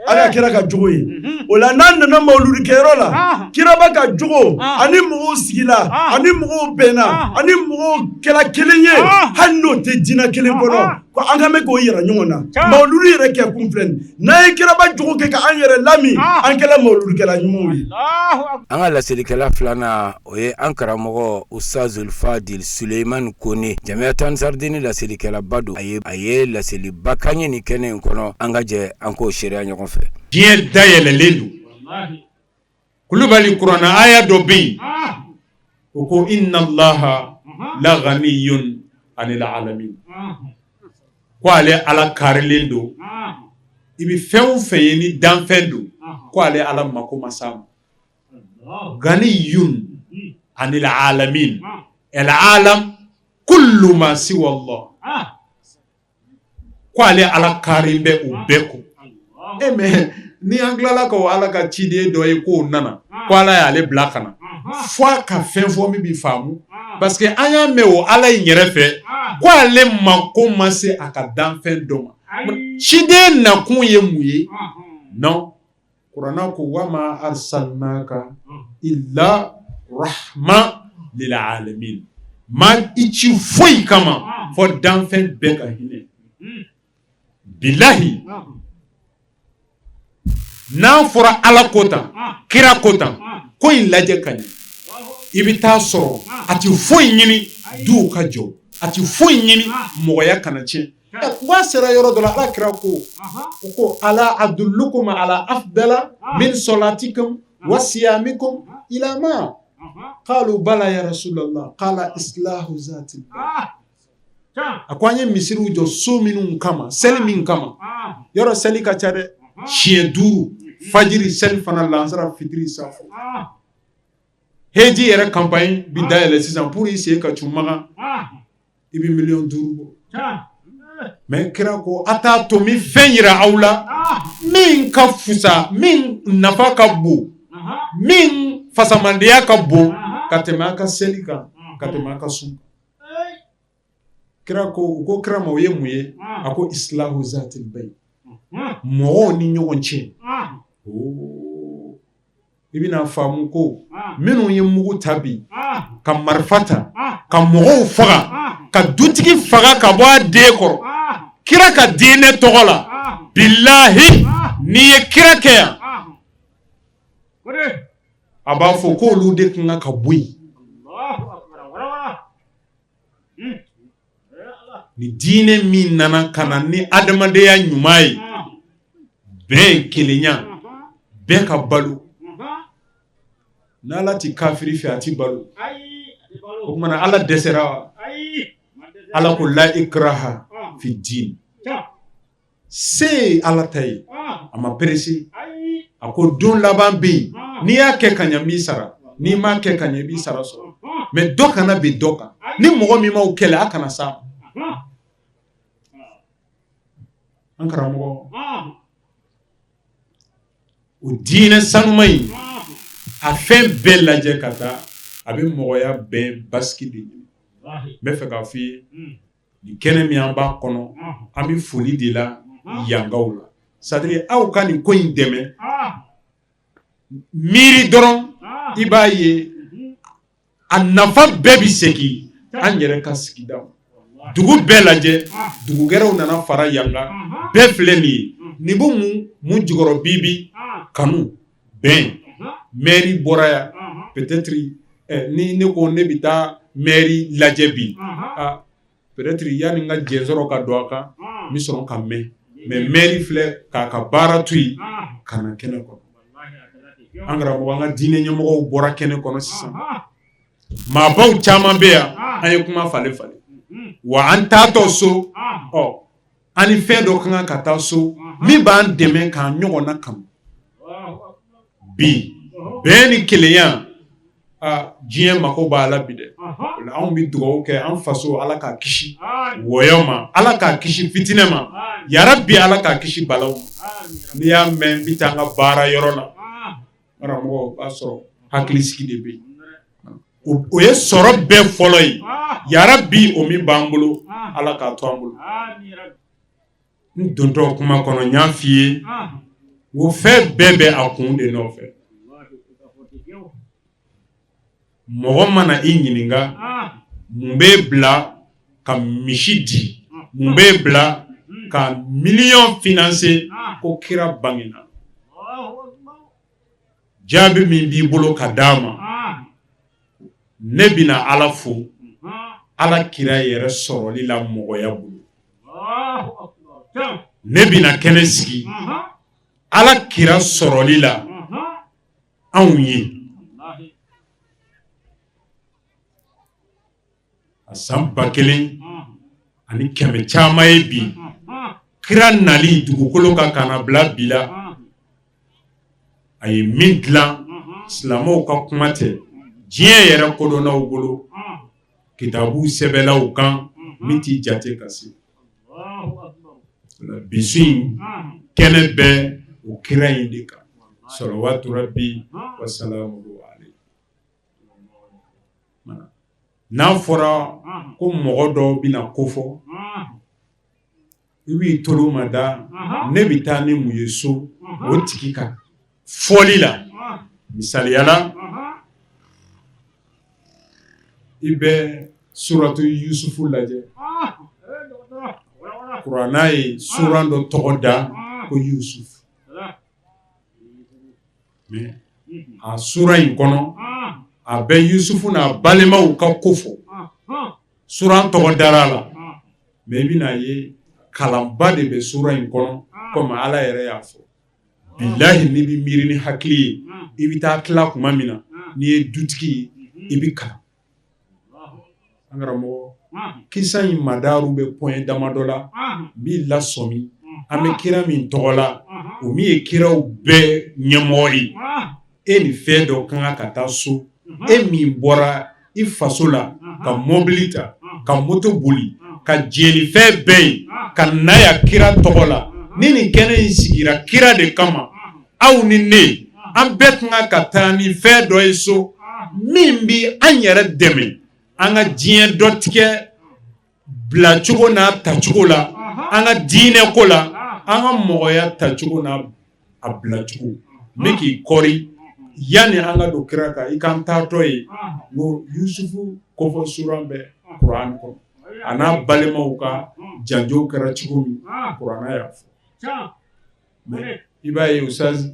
S8: Ala kira ka jogo ye o la, n'a nana mawuludukɛyɔrɔ la, kiraba ka jogo ani mɔgɔw sigila, ani mɔgɔw bɛnna, ani mɔgɔw kɛra kelen ye, hali n'o tɛ diinɛ kelen kɔnɔ, ko an ka mɛn k'o yira ɲɔgɔn na. Mawuludu yɛrɛ kɛ kun filɛ nin, n'an ye kiraba jogo kɛ ka an yɛrɛ lamin, an kɛra mawuludukɛla ɲumanw ye.
S2: An ka laselikɛla filanan, o ye an karamɔgɔ Ustazul Fadil Suleiman Kone, Jamiyatu Ansaridini laselikɛlaba don. A ye laseliba k'an ye nin kɛnɛ in kɔnɔ. An ka jɛ an k'o seereya ɲɔgɔn fɛ.
S9: Diɲɛ dayɛlɛlen don. Kulubali, kuranɛ aya dɔ bɛ yen, o ko inna Allaha la ganiyun anil alamin, ko ale Ala karilen don. I bɛ fɛn o fɛn ye ni danfɛn don, ko ale Ala mako ma s'a ma. Ganiyun anil alamin, al alam kullu ma siwa Allah, ko ale Ala kari bɛ o bɛɛ kɔ. E mais ni an tilala ka Ala ka ciden dɔ ye k'o nana, ko Ala y'ale bila ka na, fo a ka fɛn fɔ min bɛ faamu, parce que an y'a mɛn o Ala in yɛrɛ fɛ ko ale mako ma se a ka danfɛn dɔ ma. Ciden nakun ye mun ye? Non, Kuranɛ ko wa ma arsalnaka illa rahma lil alamin, ma i ci foyi kama fɔ danfɛn bɛɛ ka hinɛ. Bilahi, n'a fɔra Ala ko tan, kira ko tan, ko in lajɛ ka ɲɛ, i bɛ taa sɔrɔ a tɛ foyi ɲini duw ka jɔ, a tɛ foyi ɲini mɔgɔya kana tiɲɛ. Ba sera yɔrɔ dɔ la, Ala kira ko u ko ala adullukum ala afdala min salatikum wa siyamikum ila ma qalu bala ya rasulallah qala islahu zati. A ko an ye misiriw jɔ so minnu kama, seli min kama, yɔrɔ seli ka ca dɛ, siɲɛ duuru, fajiri, seli fana, lansara, fitiri, safo. Heji yɛrɛ campagne bi dayɛlɛ sisan pour i sen ka cun Makan, i bɛ miliyɔn 5 bɔ. Mais kira ko a t'a to min fɛn yira aw la min ka fusa, min nafa ka bon, min fasamandiya ka bon ka tɛmɛ a ka seli kan, ka tɛmɛ a ka sun. Kira ko, u ko kira ma o ye mun ye? A ko islahu zatil bayn, mɔgɔw ni ɲɔgɔn cɛ. I bɛna faamu ko minnu ye mugu ta bi ka marifa ta ka mɔgɔw faga, ka dutigi faga ka bɔ a den kɔrɔ kira ka diinɛ tɔgɔ la, bilahi, n'i ye kira kɛ yan, a b'a fɔ k'olu de kan ka bɔ yen. Ni diinɛ min nana ka na ni adamadenya ɲuman ye, bɛn, kelenya, bɛɛ ka balo. N'Ala ti kafiri fɛ, a ti balo. O tuma na Ala dɛsɛra wa? Ala ko la ikraha fi din. Se ye Ala ta ye, a ma pressé. A ko don laban bɛ yen, n'i y'a kɛ ka ɲɛ n b'i sara, n'i m'a kɛ ka ɲɛ i b'i sara sɔrɔ. Mais dɔ kana bin dɔ kan. Ni mɔgɔ min m'aw kɛlɛ, a kana s'a ma. An karamɔgɔ, o diinɛ sanuma in, a fɛn bɛɛ lajɛ ka taa, a bɛ mɔgɔya bɛn basigi de ɲini. N bɛ fɛ k'a f'i ye, nin kɛnɛ min an b'a kɔnɔ, an bɛ foli de la yankaw la. C'est à dire aw ka nin ko in dɛmɛ, miiri dɔrɔn, i b'a ye a nafa bɛɛ bɛ segin an yɛrɛ ka sigida ma. Dugu bɛɛ lajɛ, dugu wɛrɛw nana fara yan kan, bɛɛ filɛ nin ye. Nin bɛ mun jukɔrɔ bibi kanu bɛn. Mairie bɔra yan, peut-être ni ne ko ne bɛ taa mairie lajɛ bi, ah, peut-être yanni n ka jɛn sɔrɔ ka don a kan, n bɛ sɔrɔ ka mɛn. Mais mairie filɛ k'a ka baara to yen ka na kɛnɛ kɔnɔ. An karamɔgɔ, an ka diinɛ ɲɛmɔgɔw bɔra kɛnɛ kɔnɔ sisan. Maabaw caman bɛ yan, an ye kuma falen falen. Wa an taatɔ so, ɔ an ni fɛn dɔ ka kan ka taa so min b'an dɛmɛ k'an ɲɔgɔn na kanu. Bi bɛn ni kelenya, diɲɛ mako b'a la bi dɛ. Anw bɛ dugawu kɛ an faso, Ala k'a kisi wɔyɔ ma, Ala k'a kisi fitinɛ ma, yarabi Ala k'a kisi balaw ma. N'i y'a mɛn n bɛ taa n ka baara yɔrɔ la, karamɔgɔ, o b'a sɔrɔ hakilisigi de bɛ yen. O ye sɔrɔ bɛɛ fɔlɔ ye. Yarabi o min b'an bolo, Ala k'a to an bolo. N dontɔ kuma kɔnɔ, n y'a f'i ye n ko fɛn bɛɛ bɛ a kun de nɔfɛ. Mɔgɔ mana i ɲininka mun b'e bila ka misi di, mun b'e bila ka miliyɔn financer ko kira bangena, jaabi min b'i bolo ka d'a ma, ne bɛna Ala fo Ala kira yɛrɛ sɔrɔli la mɔgɔya bolo. Ne bɛna kɛnɛ sigi Ala kira sɔrɔli la anw ye. A san 1500 caman ye bi, kira nali dugukolo kan ka na bila bi la, a ye min dilan, silamɛw ka kuma tɛ, diɲɛ yɛrɛ kodɔnnaw bolo, kitabu sɛbɛlaw kan min t'i jate ka se. Bi su in kɛnɛ bɛ o kira in de kan, salawatu rabbi wa salamuhu alayhi. N'a fɔra ko mɔgɔ dɔw bɛna ko fɔ, i b'i tolo ma da, ne bɛ taa ni mun ye so o tigi ka fɔli la. Misaliya la, i bɛ suratu Yusufu lajɛ, kuranna ye suran dɔ tɔgɔ da ko Yusuf. Mais a sura in kɔnɔ, a bɛ Yusufu n'a balimaw ka ko fɔ. Suran tɔgɔ dara a la, mais i bɛna ye kalanba de bɛ sura in kɔnɔ, komi Ala yɛrɛ y'a fɔ. Bilahi, n'i bɛ miiri ni hakili ye, i bɛ taa tila tuma min na, n'i ye dutigi ye, i bɛ kalan. An karamɔgɔ, kisa in madaru bɛ point damadɔ la, n b'i lasɔmi. An bɛ kira min tɔgɔ la, o min ye kiraw bɛɛ ɲɛmɔgɔ ye, e ni fɛn dɔ ka kan ka taa so. E min bɔra i faso la ka mɔbili ta, ka moto boli, ka diɲɛ ni fɛn bɛɛ ye ka na yan kira tɔgɔ la, ni nin kɛnɛ in sigira kira de kama, aw ni ne, an bɛɛ tun kan ka taa ni fɛn dɔ ye so min bɛ an yɛrɛ dɛmɛ an ka diɲɛ dɔ tigɛ bilacogo n'a tacogo la, an ka diinɛ ko la, an ka mɔgɔya tacogo n'a a bilacogo. N bɛ k'i kɔri yanni an ka don kira kan, i k'an taatɔ ye n ko Yusufu kofɔ suran bɛ kuran kɔnɔ, a n'a balimaw ka janjow kɛra cogo min, kuranna y'a fɔ. Mais i b'a ye ustaz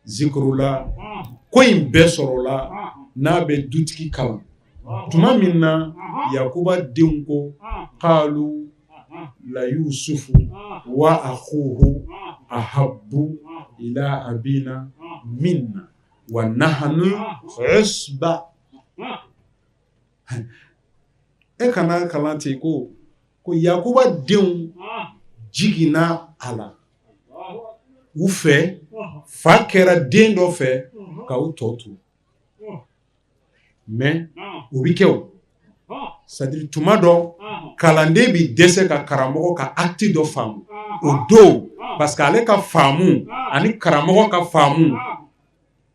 S9: zikurula ko in bɛɛ sɔrɔla n'a bɛ dutigi kalan tuma min na. Yakuba denw ko qalu la yusufu wa akhuhu ahabbu ila abina minna. Wa nahnu usba. E kana kalan ten ko ko Yakuba denw jiginna a la u fɛ, fa kɛra den dɔ fɛ ka u tɔ to. Mais o bɛ kɛ o, c'est à dire tuma dɔ kalanden bɛ dɛsɛ ka karamɔgɔ ka acte dɔ faamu o don, parce que ale ka faamu ani karamɔgɔ ka faamu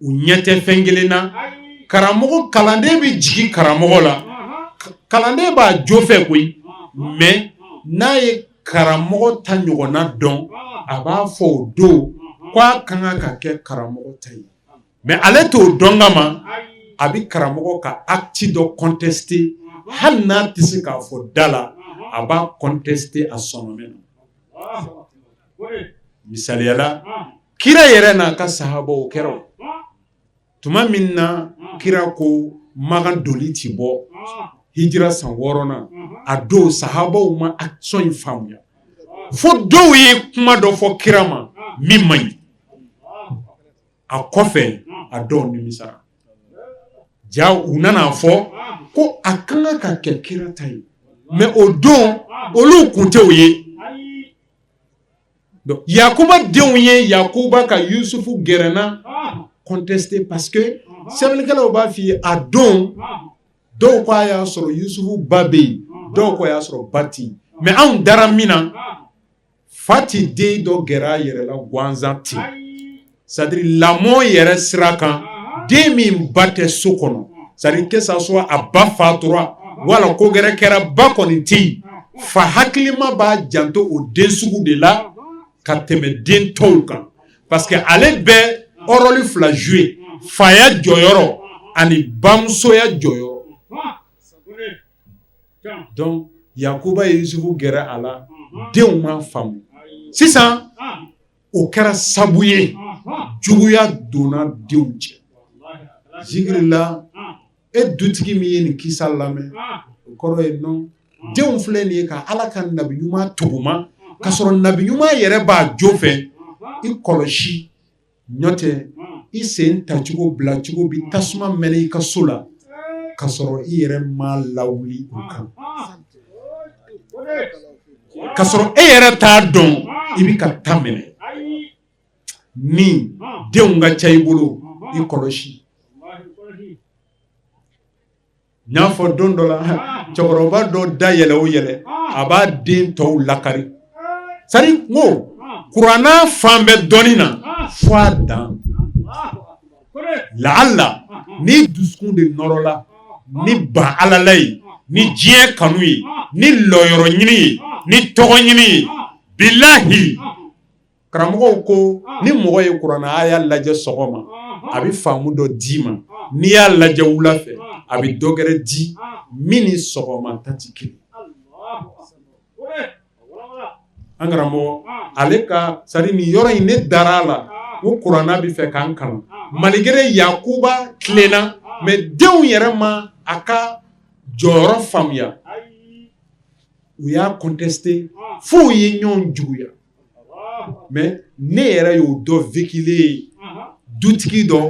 S9: u ɲɛ tɛ fɛn kelen na. Karamɔgɔ kalanden bɛ jigin karamɔgɔ la, kalanden b'a jo fɛ koyi, mais n'a ye karamɔgɔ ta ɲɔgɔnna dɔn, a b'a fɔ o don k'a ka kan ka kɛ karamɔgɔ ta ye. Mais ale t'o dɔn kama, a bɛ karamɔgɔ ka acte dɔ contester, hali n'a tɛ se k'a fɔ da la, a b'a contester a sɔnɔmɛ na. Misaliya la, kira yɛrɛ n'a ka sahabaw kɛra o tuma min na, kira ko Makan doli ti bɔ hijira san 6nan, a don sahabaw ma action in faamuya, fo dɔw ye kuma dɔ fɔ kira ma min man ɲi. A kɔfɛ a dɔw nimisara, ja u nana fɔ ko a ka kan ka kɛ kira ta ye, mais o don olu kun tɛ o ye. Donc Yakuba denw ye Yakuba ka Yusufu gɛrɛnna contester, parce que sɛbɛnnikɛlaw b'a f'i ye, a don dɔw ko a y'a sɔrɔ Yusufu ba bɛ yen, dɔw ko a y'a sɔrɔ ba tɛ yen, mais anw dara min na, fa ti den dɔ gɛrɛ a yɛrɛ la gansan ten. C'est à dire lamɔ yɛrɛ sira kan, den min ba tɛ so kɔnɔ, c'est à dire que ça soit a ba fatura wala ko gɛrɛ kɛra, ba kɔni tɛ yen, fa hakilima b'a janto o den sugu de la ka tɛmɛ den tɔw kan, parce que ale bɛ rôle fila jouer, faya jɔyɔrɔ ani bamusoya jɔyɔrɔ. Donc Yakuba ye Yusufu gɛrɛ a la, denw ma faamu. Sisan o kɛra sabu ye juguya donna denw cɛ. Zikiri la, e dutigi min ye nin kisa lamɛn, o kɔrɔ ye non, denw filɛ nin ye ka Ala ka nabi ɲuman tuguma, ka sɔrɔ nabi ɲuman yɛrɛ b'a jo fɛ. I kɔlɔsi, ɲɔ tɛ i sen tacogo bilacogo bi tasuma mɛnɛ i ka so la, ka sɔrɔ i yɛrɛ ma lawuli o kan, ka sɔrɔ e yɛrɛ t'a dɔn i bɛ ka ta minɛ. Ni denw ka ca i bolo, i kɔlɔsi. N y'a fɔ don dɔ la, cɛkɔrɔba dɔ da yɛlɛ o yɛlɛ, a b'a den tɔw lakari. C'est-à-dire n ko kuranna fan bɛɛ dɔnni na fo a dan. Laala ni dusukun de nɔrɔla ni ban Ala la ye, ni diɲɛ kanu ye, ni lɔyɔrɔ ɲini ye, ni tɔgɔ ɲini ye, bilahi karamɔgɔw ko ni mɔgɔ ye kuranna aya lajɛ sɔgɔma, a bɛ faamu dɔ d'i ma. N'i y'a lajɛ wula fɛ, a bɛ dɔ gɛrɛ di min ni sɔgɔma ta ti kelen. An karamɔgɔ ale ka c'est-à-dire nin yɔrɔ in, ne dara a la ko kuranna bɛ fɛ k'an kalan malgré Yakuba tilenna, mais denw yɛrɛ ma a ka jɔyɔrɔ faamuya, u y'a contester f'u ye ɲɔgɔn juguya. Mais ne yɛrɛ y'o dɔ véhiculer ye, dutigi dɔ,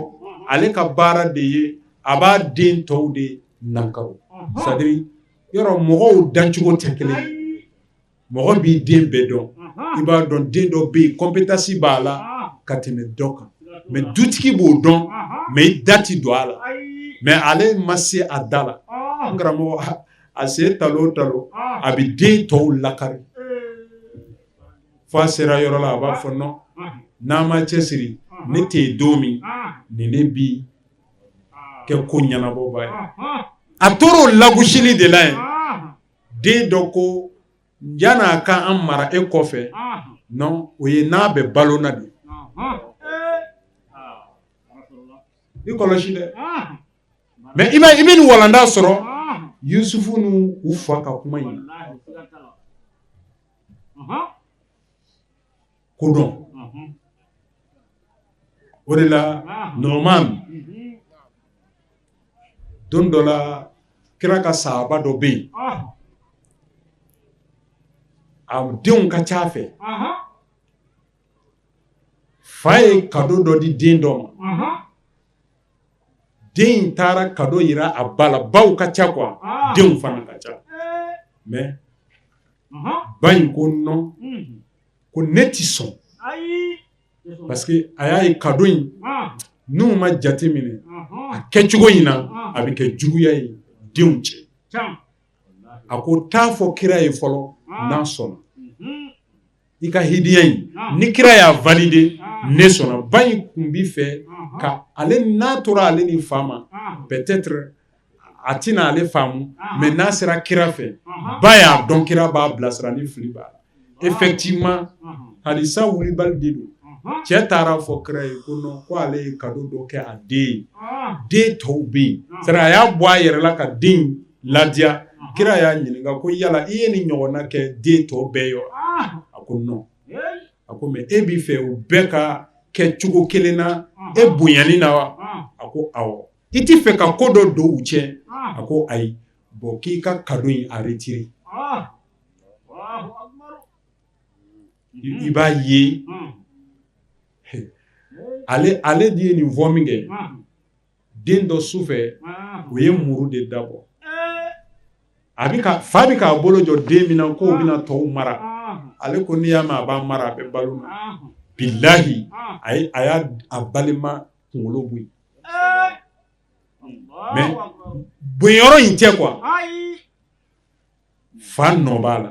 S9: ale ka baara de ye a b'a den tɔw de nakaro. C'est à dire yɔrɔ mɔgɔw dancogo tɛ kelen ye, mɔgɔ b'i den bɛɛ dɔn, i b'a dɔn den dɔ bɛ yen compétence b'a la ka tɛmɛ dɔ kan, mais dutigi b'o dɔn, mais i da ti don a la. Mais ale ma se a da la, n karamɔgɔ, a sen talo o talo a bɛ den tɔw lakari, f'a sera yɔrɔ la a b'a fɔ non, n'an ma cɛsiri, ne tɛ yen don min, nin ne bi kɛ ko ɲɛnabɔba ye. A tor'o lagosili de la yen, den dɔ ko yan'a ka an mara e kɔfɛ, non, o ye n'a bɛ balo na de. I kɔlɔsi dɛ, mais i bɛ nin walanda sɔrɔ Yusufu n'u u fa ka kuma in kodɔn. O de la Nɔman don dɔ la, kira ka sahaba dɔ bɛ yen, a denw ka ca a fɛ. Fa ye cadeau dɔ di den dɔ ma. Den in taara cadeau yira a ba la, baw ka ca quoi, denw fana ka ca, mais ba in ko non, ko ne ti sɔn, parce que a y'a ye cadeau in n'u ma jate minɛ a kɛcogo in na, a bɛ kɛ juguya ye denw cɛ. A ko taa fɔ kira ye fɔlɔ, n'a sɔnna i ka hidiya in, ni kira y'a valider, ne sɔnna. Ba in kun bi fɛ ka ale n'a tora ale ni fa ma, peut-être a tɛna ale faamu, mais n'a sera kira fɛ, ba y'a dɔn kira b'a bilasira ni fili b'a la. Effectivement, hadisa wulibali de don. Cɛ taara fɔ kira ye ko non, ko ale ye cadeau dɔ kɛ a den ye, den tɔw bɛ yen, c'est à dire a y'a bɔ a yɛrɛ la ka den ladiya. Kira y'a ɲininka ko yala i ye nin ɲɔgɔnna kɛ den tɔw bɛɛ ye wa? A ko non. A ko mais e b'i fɛ u bɛɛ ka kɛ cogo kelen na e bonyani na wa? A ko awɔ. I t'i fɛ ka ko dɔ don u cɛ? A ko ayi. Bon, k'i ka cadeau in a retirer. I b'a ye ale de ye nin fɔ min kɛ, den dɔ su fɛ, o ye muru de dabɔ. A bɛ ka fa bɛ k'a bolo jɔ den min na k'o bɛna tɔw mara, ale ko n'i y'a mɛn a b'a mara, a bɛ balo na. Bilahi, a ye a y'a a balima kunkolo bɔ yen. Mais bonyɔrɔ in tɛ quoi, fa nɔ b'a la.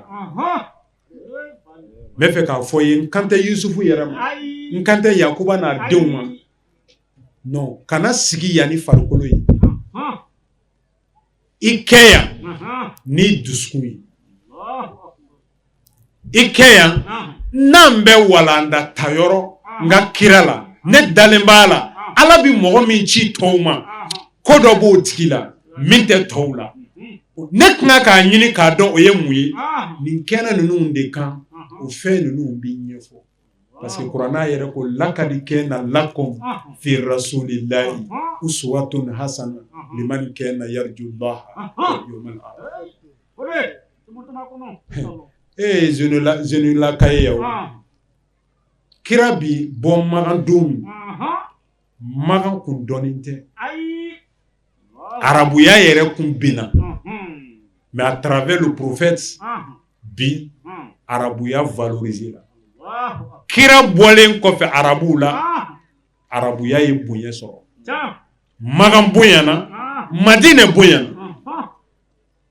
S9: N bɛ fɛ k'a fɔ ye, n kan tɛ Yusufu yɛrɛ ma, n kan tɛ Yakuba n'a denw ma. Non, kana sigi yan ni farikolo ye, i kɛ yan n'i dusukun ye, i kɛ yan n'an bɛ walanda ta yɔrɔ n ka kira la. Ne dalen b'a la, Ala bi mɔgɔ min ci tɔw ma, ko dɔ b'o tigi la min tɛ tɔw la. Ne tɛna k'a ɲini k'a dɔn o ye mun ye. Nin kɛnɛ ninnu de kan, o fɛn ninnu b'i ɲɛfɔ, parce que kuranɛ yɛrɛ ko lakadi kana lakum fi rasulillahi uswatun hasana liman kana yarjullaha wal yawmal akhir. E ye Zenulaka ye yan o. Kira bi bɔ Makan don min, Makan kun dɔnnen tɛ, arabuya yɛrɛ kun binna, mais à travers le prophète bi arabuya valorisé la. Kira bɔlen kɔfɛ arabuw la, arabuya ye bonya sɔrɔ, Makan bonyana, Madinɛ bonyana.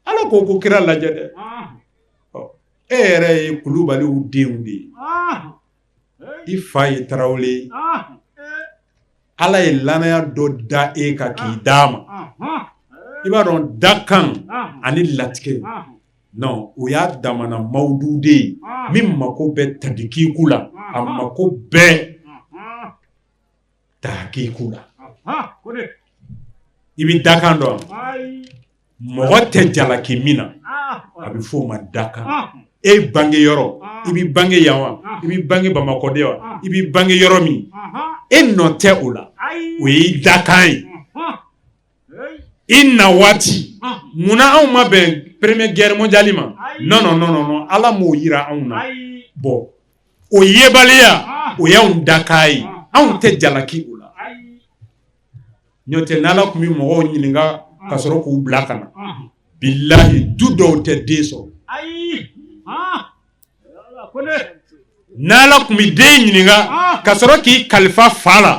S9: Ala ko ko kira lajɛ dɛ, e yɛrɛ ye Kulubaliw denw de ye, i fa ye Tarawele ye. Ala ye lanaya dɔ da e kan k'i d'a ma. I b'a dɔn dakan ani latigɛ, non, o y'a damana mawudu de ye min mako bɛ tadikiku la, a mako bɛɛ tahakiku la. I bɛ dakan dɔn, mɔgɔ tɛ jalaki min na, a bɛ f'o ma dakan. E bange yɔrɔ, i bɛ bange yan wa, i bɛ bange Bamakɔ de wa, i bɛ bange yɔrɔ min, e nɔ tɛ o la, o y'i dakan ye. I na waati, munna anw ma bɛn première guerre mondiale ma? Non, non, non, non, Ala m'o yira anw na. Bon, o yebaliya, o y'anw dakan ye, anw tɛ jalaki o la. N'o tɛ, n'Ala tun bɛ mɔgɔw ɲininka ka sɔrɔ k'u bila ka na, bilahi, du dɔw tɛ den sɔrɔ. N'Ala tun bɛ den ɲininka ka sɔrɔ k'i kalifa fa la,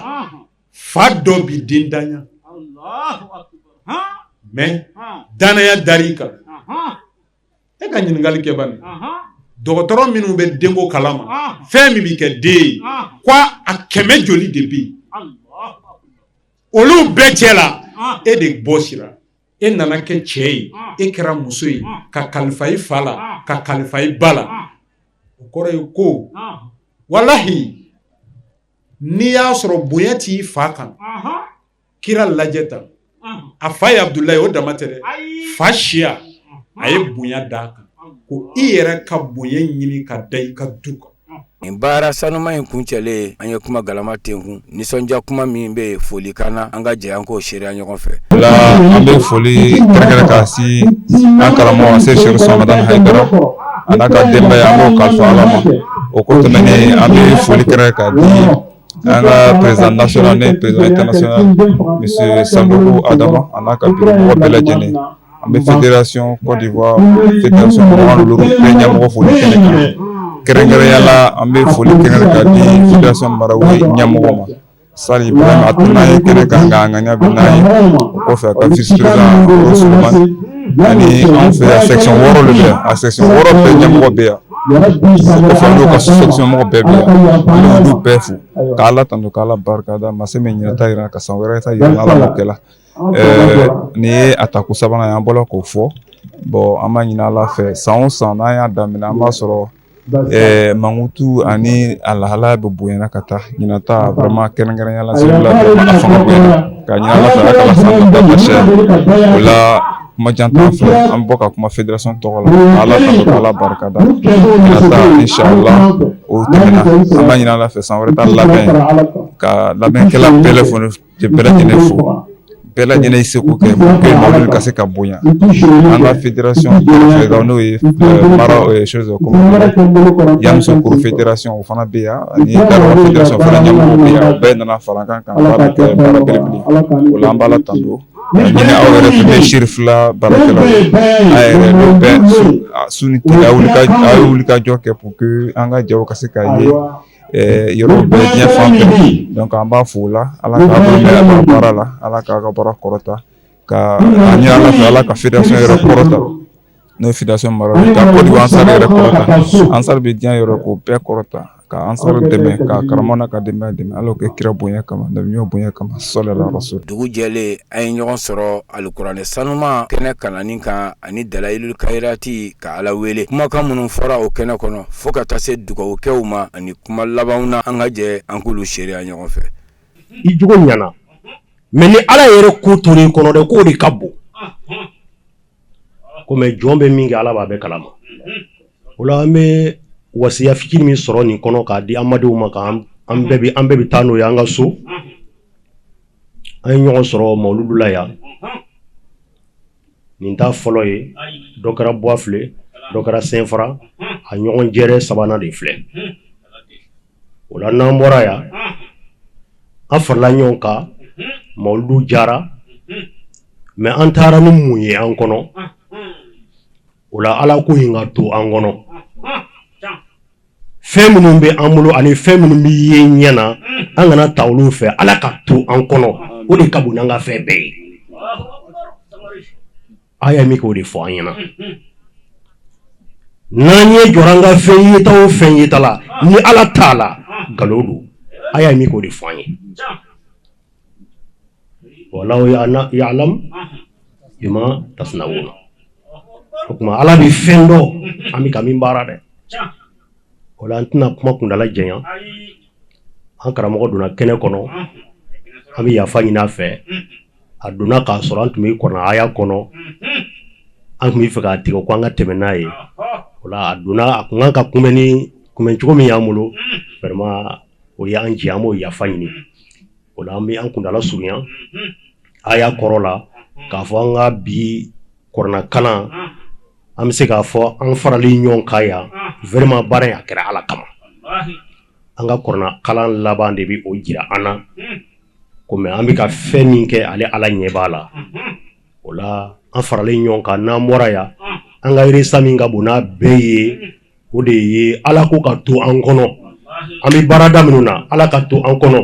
S9: fa dɔ bi den danya, mais danaya dar'i kan. E ka ɲininkali kɛ bani, dɔgɔtɔrɔ minnu bɛ denko kalama, fɛn min bɛ kɛ den ye, ko a kɛmɛ joli de bɛ yen, olu bɛɛ cɛ la, e de bɔsira, e nana kɛ cɛ ye, e kɛra muso ye, ka kalifa i fa la, ka kalifa i ba la. O kɔrɔ ye ko walahi, n'i y'a sɔrɔ bonya t'i fa kan, kira lajɛ tan, a fa ye Abudulayi, o dama tɛ dɛ, fa siya a ye bonya d'a kan, ko i yɛrɛ ka bonya ɲini ka da i ka du kan.
S2: Nin baara sanuma in kuncɛlen, an ye kuma galama tenkun, nisɔndiya kuma min bɛ yen, folikan na, an ka jɛ an k'o seereya ɲɔgɔn fɛ.
S10: La, an bɛ foli kɛrɛnkɛrɛn ka si an karamɔgɔ se Sɛki Sɔgɔmada Hayidara a n'a ka denbaya, an b'o kalifa Ala ma. O ko tɛmɛnen, an bɛ foli kɛrɛnkɛrɛn ka di An ka président national ne président international, monsieur Sanogo Adama, a n'a ka bureau mɔgɔ bɛɛ lajɛlen. An bɛ fédération Côte d'Ivoire, fédération mugan ni duuru bɛɛ ɲɛmɔgɔ fo ni kɛnɛ kan. Kɛrɛnkɛrɛnya la, an bɛ foli kɛrɛnkɛrɛn ka di fédération Marawe ɲɛmɔgɔ ma, Sali Ibrahim. A tɛ n'a ye kɛnɛ kan, nka a ŋaniya bɛ n'a ye. O kɔfɛ, a ka vice président Solomani, ani anw fɛ yan section 6 de bɛ yan, a section 6 bɛɛ ɲɛmɔgɔ bɛ yan. O kɔfɛ, n'o ka section mɔgɔ bɛɛ bɛ yan, an bɛ olu bɛɛ fo k'Ala tando, k'Ala barikada, masa min ɲinɛ ta yira ka san wɛrɛ ta yira, Ala m'o kɛla. Nin ye a tako sabanan ye, an bɔra k'o fɔ. Bon, an b'a ɲini Ala fɛ, san o san n'an y'a daminɛ, an b'a sɔrɔ mankutu ani a lahalaya bɛ bonyana ka taa. Ɲinan ta, vraiment, kɛrɛnkɛrɛnya la, cellule la, a fanga bonyana ka ɲini Ala fɛ, Ala kana san nata basi. O la, kuma jan t'an fɛ, an bɛ bɔ ka kuma fédération tɔgɔ la, Ala tando, k'Ala barikada. Ɲinan ta, inshallah, o tɛmɛna. An b'a ɲini Ala fɛ, san wɛrɛ ta labɛn, ka labɛnkɛla bɛɛ lajɛlen fo, bɛɛ lajɛlen ye seko kɛ pour que mawuludi ka se ka bonya. An ka fédération kɛrɛfɛ, n'o ye mara chose comme Yamoussoukro fédération, o fana bɛ yan, ani Daloa fédération fana ɲɛmɔgɔw bɛ yan. O bɛɛ nana fara an kan ka baara kɛ, baara belebele. O la, an b'Ala tando ka ɲini aw yɛrɛ fɛ, ne Sherifila baarakɛlaw ye, a yɛrɛ n'o bɛɛ su ni tile, aw ye wuli ka jɔ kɛ pour que an ka jaw ka se ka ye yɔrɔ bɛɛ, diɲɛ fan bɛɛ. Donc an b'a fo o la, Ala k'a bolo mɛn a ka baara la, Ala k'a ka baara kɔrɔta, ka a ɲini Ala fɛ, Ala ka fédération yɛrɛ kɔrɔta, n'o ye fédération Maraw ye, ka Côte d'Ivoire Ansar yɛrɛ kɔrɔta. Ansar bɛ diɲɛ yɔrɔ, k'o bɛɛ kɔrɔta, ka Ansar dɛmɛ, ka karamɔgɔ n'a ka denbaya dɛmɛ. Ala k'o kɛ kira bonya kama, nabi bonya kama, sɔlala rasul.
S2: Dugu jɛlen, an ye ɲɔgɔn sɔrɔ alikuranɛ sanuma kɛnɛ kalanni kan ani dalayilul kayirati, ka Ala wele. Kumakan minnu fɔra o kɛnɛ kɔnɔ, fo ka taa se dugawukɛw ma ani kuma labanw na, an ka jɛ an k'olu seereya ɲɔgɔn fɛ.
S11: I jogo ɲana, mais ni Ala yɛrɛ ko tora i kɔnɔ dɛ, k'o de ka bon. Komi jɔn bɛ min kɛ, Ala b'a bɛɛ kalama. O la, an bɛ wasiya fitinin min sɔrɔ nin kɔnɔ k'a di an ma, k'an an bɛɛ bɛ taa n'o ye an ka so. An ye ɲɔgɔn sɔrɔ mawuludu la yan, nin t'a fɔlɔ ye. Dɔ kɛra Buwafile, dɔ kɛra Sɛnfara, a ɲɔgɔn jɛrɛ sabanan de filɛ. O la, n'an bɔra yan, an farala ɲɔgɔn kan, mawuludu jara, mais an taara ni mun ye an kɔnɔ? O la, Ala ko in ka to an kɔnɔ. Fɛn minnu bɛ an bolo ani fɛn minnu bɛ ye ɲɛ na, an kana ta olu fɛ. Ala ka to an kɔnɔ, o de ka bon n'an ka fɛn bɛɛ ye. A y'a min k'o de fɔ an ɲɛna. N'an ye jɔra an ka fɛn yeta o fɛn yeta la, ni Ala t'a la, nkalon don. A y'a min k'o de fɔ an ye. Wallahu ya'lam bima tasna'una. O tuma, Ala bɛ fɛn dɔn an bɛ ka min baara dɛ. O la, an tɛna kuma kundala janya. An karamɔgɔ donna kɛnɛ kɔnɔ, an bɛ yafa ɲini a fɛ. A donna k'a sɔrɔ an tun bɛ kɔnɔ aya kɔnɔ, an tun bɛ fɛ k'a tigɛ ko an ka tɛmɛ n'a ye. O la, a donna, a kun kan ka kunbɛn ni kunbɛn cogo min y'an bolo, vraiment, o y'an jɛ, an b'o yafa ɲini. O la, an bɛ an kundala surunya aya kɔrɔ la, k'a fɔ an ka bi kuranɛ kalan, an bɛ se k'a fɔ an farali ɲɔgɔn kan yan, vraiment, baara in a kɛra Ala kama. An ka kuranɛ kalan laban de bɛ o jira an na. Komi an bɛ ka fɛn min kɛ, ale Ala ɲɛ b'a la. O la, an faralen ɲɔgɔn kan, n'an bɔra yan, an ka resa min ka bon n'a bɛɛ ye, o de ye Ala ko ka to an kɔnɔ. An bɛ baarada minnu na, Ala ka to an kɔnɔ.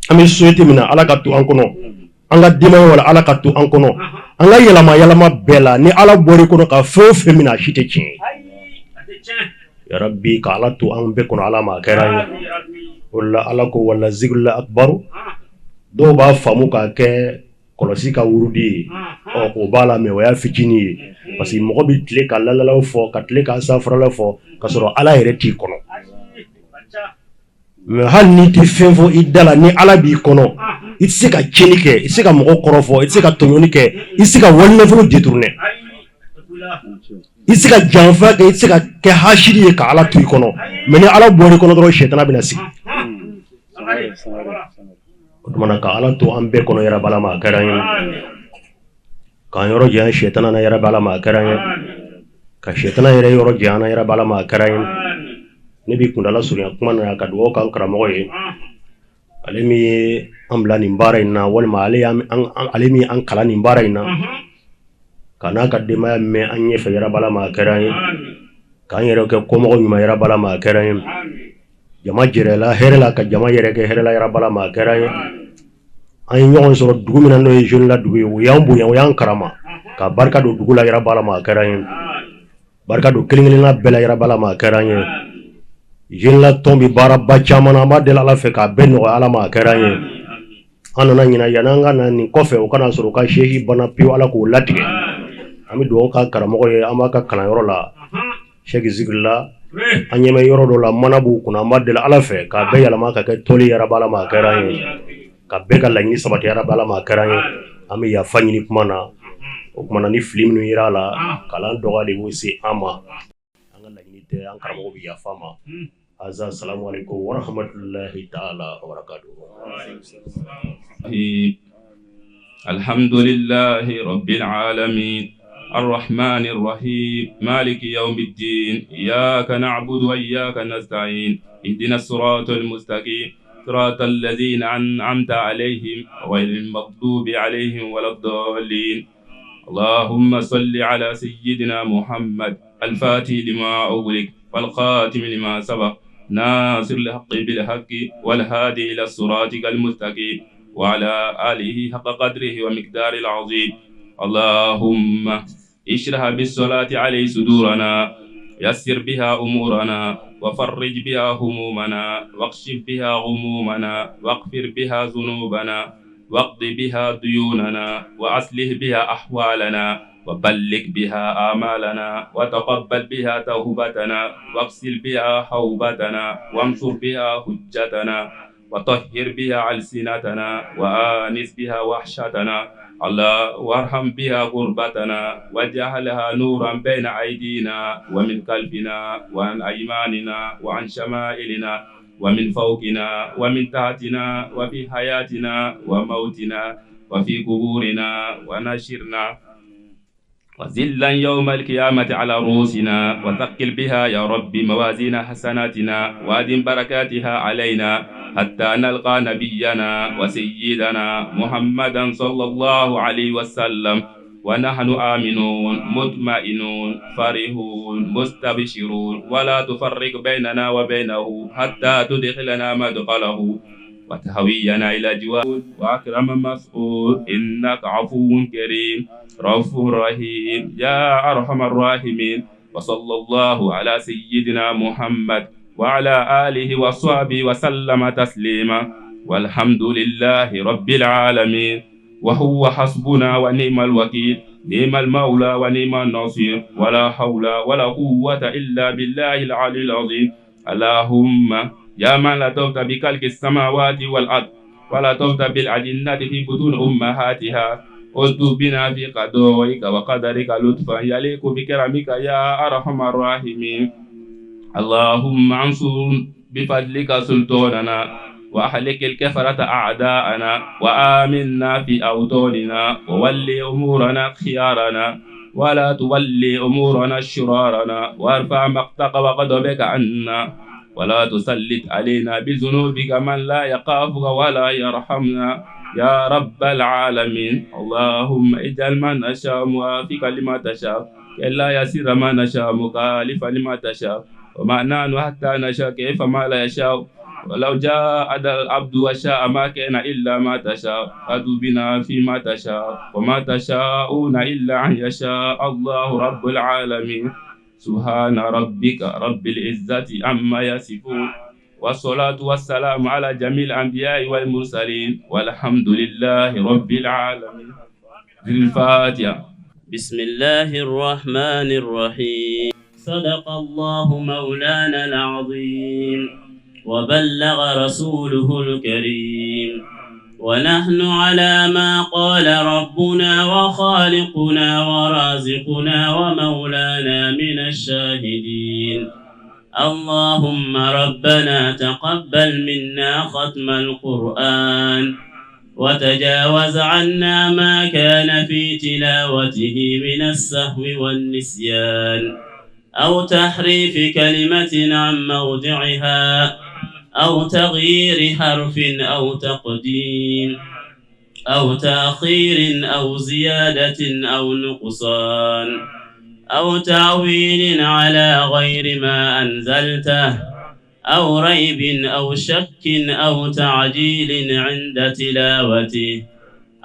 S11: An bɛ société min na, Ala ka to an kɔnɔ. An ka denbayaw la, Ala ka to an kɔnɔ. An ka yɛlɛma yɛlɛma bɛɛ la, ni Ala bɔra i kɔnɔ ka fɛn o fɛn min na, a si tɛ tiɲɛ ye. Yarabi, ka Ala to an bɛɛ kɔnɔ. Ala ma a kɛra an ye. O la, Ala ko wala zikirula akbaru. Dɔw b'a faamu k'a kɛ kɔlɔsi ka wurudi ye. Ɔ, o b'a la, mais o y'a fitinin ye, parce que mɔgɔ bɛ tile ka lalalaw fɔ, ka tile ka sanfɛlaw fɔ, ka sɔrɔ Ala yɛrɛ t'i kɔnɔ. Mais hali n'i tɛ fɛn fɔ i da la, ni Ala b'i kɔnɔ, i tɛ se ka tiɲɛni kɛ, i tɛ se ka mɔgɔ kɔrɔfɔ, i tɛ se ka tɔɲɔni kɛ, i tɛ se ka wali nafolo détourner, i tɛ se ka janfa kɛ, i tɛ se ka kɛ hasidi ye, ka Ala to i kɔnɔ. Mais ni Ala bɔra i kɔnɔ dɔrɔn, sɛtana bɛna sigi. O tuma, ka Ala to an bɛɛ kɔnɔ, yarabi Ala ma a kɛra an ye. K'an yɔrɔ janya sɛtana na, yarabi Ala ma a kɛra an ye. Ka sɛtana yɛrɛ yɔrɔ janya an na, yarabi Ala ma a kɛra an ye. Ne b'i kundala surunya kuma na ka dugawu k'an karamɔgɔ ye. Ale min ye an bila nin baara in na, walima ale min an kalan nin baara in na, ka n'a ka denbaya mɛn an ɲɛfɛ yarabi Ala ma a kɛra an ye, k'an yɛrɛ kɛ kɔmɔgɔ ɲuman yarabi Ala ma a kɛra an ye, jama jɛrɛla hɛrɛ la ka jama yɛrɛ kɛ hɛrɛ la yarabi Ala ma a kɛra an ye. An ye ɲɔgɔn sɔrɔ dugu min na n'o ye jeune la dugu ye, o y'an bonya, o y'an karama, ka barika don dugu la yarabi Ala ma a kɛra an ye, barika don kelen kelenna bɛɛ la yarabi Ala ma a kɛra an ye. Jeune la tɔn bɛ baaraba caman na, an b'a deli Ala fɛ k'a bɛɛ nɔgɔya Ala ma a kɛra an ye. An nana ɲinan, yanni an ka na nin kɔfɛ, o kana sɔrɔ u ka siège banna pewu, Ala k'o latigɛ. An bɛ dugawu k'a karamɔgɔ ye, an b'a ka kalanyɔrɔ la Sɛki Zikirila, an ɲɛ bɛ yɔrɔ dɔ la mana b'u kunna, an b'a deli Ala fɛ k'a bɛɛ yɛlɛma ka kɛ tɔli yarabi Ala ma a kɛra an ye, ka bɛɛ ka laɲini sabati yarabi Ala ma a kɛra an ye. An bɛ yafa ɲini kuma na, o kumana ni fili minnu yera a la, kalan dɔgɔya de b'o se an ma, an ka laɲini tɛ, an karamɔgɔ bɛ yafa ma. Aza salamu aleykum wa rahmatulahi taala wa barakatuhu.
S1: Alhamdulillahi rabbil alamin الرحمن الرحيم مالك يوم الدين إياك نعبد وإياك نستعين اهدنا الصراط المستقيم صراط الذين أنعمت عليهم غير المغضوب عليهم ولا الضالين اللهم صل على سيدنا محمد الفاتح لما أغلق والخاتم لما سبق ناصر الحق بالحق والهادي إلى صراطك المستقيم وعلى آله حق قدره ومقداره العظيم اللهم اشرح بالصلاة عليه صدورنا يسر بها أمورنا وفرج بها همومنا واكشف بها غمومنا واغفر بها ذنوبنا واقض بها ديوننا وأصلح بها أحوالنا وبلغ بها آمالنا وتقبل بها توبتنا واغسل بها حوبتنا وانصر بها حجتنا وطهر بها ألسنتنا وآنس بها وحشتنا الله وارحم بها غربتنا واجعلها نورا بين أيدينا ومن خلفنا وعن أيماننا وعن شمائلنا ومن فوقنا ومن تحتنا وفي حياتنا وموتنا وفي قبورنا ونشرنا وزلا يوم القيامة على رؤوسنا وثقل بها يا رب موازين حسناتنا وأدم بركاتها علينا حتى نلقى نبينا وسيدنا محمدا صلى الله عليه وسلم ونحن آمنون مطمئنون فرحون مستبشرون ولا تفرق بيننا وبينه حتى تدخلنا مدخله وتهوينا إلى جواد وأكرم مسؤول إنك عفو كريم رؤوف رحيم يا أرحم الراحمين وصلى الله على سيدنا محمد وعلى آله وصحبه وسلم تسليما والحمد لله رب العالمين وهو حسبنا ونعم الوكيل نعم المولى ونعم النصير ولا حول ولا قوة إلا بالله العلي العظيم اللهم يا من لا تفت بخلق السماوات والأرض ولا تفت بالأجنة في بطون أمهاتها ألطف بنا في قضائك وقدرك لطفا يليق بكرمك يا أرحم الراحمين اللهم انصر بفضلك سلطاننا وأهلك الكفرة أعداءنا وآمنا في أوطاننا وولي أمورنا خيارنا ولا تولي أمورنا شرارنا وارفع مقتك وغضبك عنا ولا تسلط علينا بذنوبك من لا يخافك ولا يرحمنا يا رب العالمين اللهم اجعل ما نشاء موافقا لما تشاء كي يسير ما نشاء مخالفا لما تشاء وما نحن حتى نشاء كيف ما لا يشاء ولو جاء العبد وشاء ما كان إلا ما تشاء أدو بنا فيما تشاء وما تشاءون إلا أن يشاء الله رب العالمين سبحان ربك رب العزة عما يصفون والصلاة والسلام على جميع الأنبياء والمرسلين والحمد لله رب العالمين الفاتحة
S12: بسم الله الرحمن الرحيم صدق الله مولانا العظيم وبلغ رسوله الكريم ونحن على ما قال ربنا وخالقنا ورازقنا ومولانا من الشاهدين اللهم ربنا تقبل منا ختم القرآن وتجاوز عنا ما كان في تلاوته من السهو والنسيان أو تحريف كلمة عن موضعها. أو تغيير حرف أو تقديم أو تأخير أو زيادة أو نقصان أو تعويل على غير ما أنزلته أو ريب أو شك أو تعجيل عند تلاوته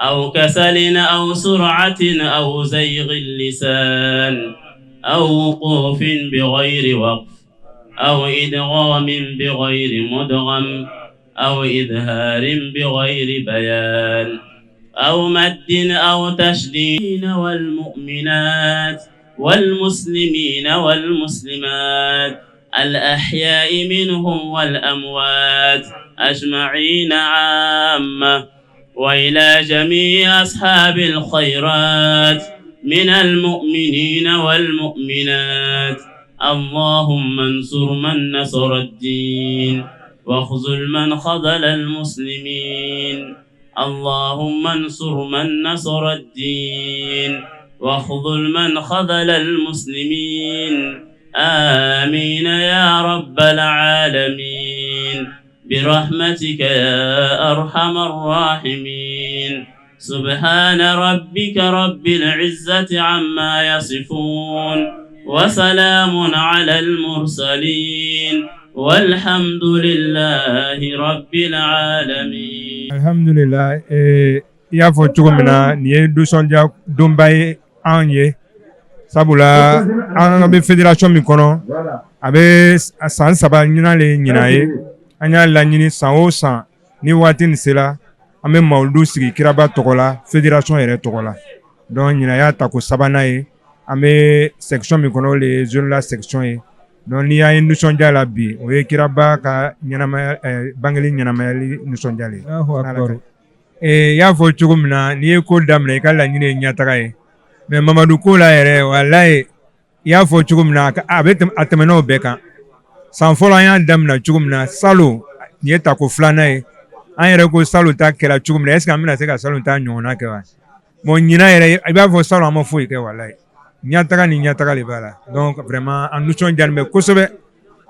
S12: أو كسل أو سرعة أو زيغ اللسان أو وقوف بغير وقف أو إدغام بغير مدغم أو إظهار بغير بيان أو مد أو تشديد. والمؤمنات والمسلمين والمسلمات الأحياء منهم والأموات أجمعين عامة، وإلى جميع أصحاب الخيرات من المؤمنين والمؤمنات. اللهم انصر من نصر الدين واخذل من خذل المسلمين. اللهم انصر من نصر الدين واخذل من خذل المسلمين. آمين يا رب العالمين برحمتك يا أرحم الراحمين. سبحان ربك رب العزة عما يصفون وسلام على المرسلين والحمد لله رب العالمين.
S13: الحمد لله. I y'a fɔ cogo min na, nin ye nisɔndiya donba ye anw ye, sabula an bɛ fédération min kɔnɔ, a bɛ san 3 ɲinan le ɲinan ye. An y'a laɲini san o san ni waati nin sera, an bɛ mawuludu sigi kiraba tɔgɔ la, fédération yɛrɛ tɔgɔ la. Donc ɲinan y'a tako sabanan ye. An bɛ section min kɔnɔ, o de ye zone la section ye. Donc n'i y'a ye nisɔndiya la bi, o ye kiraba ka ɲɛnamaya, bangeli ɲɛnamayali nisɔndiya le ye. I y'a fɔ cogo min na, n'i ye ko daminɛ, i ka laɲini ye ɲɛtaga ye. Mais Mamadu ko la yɛrɛ, walayi, i y'a fɔ cogo min na, a bɛ a tɛmɛna o bɛɛ kan. San fɔlɔ an y'a daminɛ cogo min na, salon nin ye tako filanan ye. An yɛrɛ ko salon ta kɛra cogo min na, est ce que an bɛna se ka salon ta ɲɔgɔnna kɛ wa? Bon, ɲinan yɛrɛ, i b'a fɔ salon an ma foyi kɛ, walayi. Ɲɛtaga ni ɲɛtaga de b'a la. Donc vraiment an nisɔndiyalen bɛ kosɛbɛ.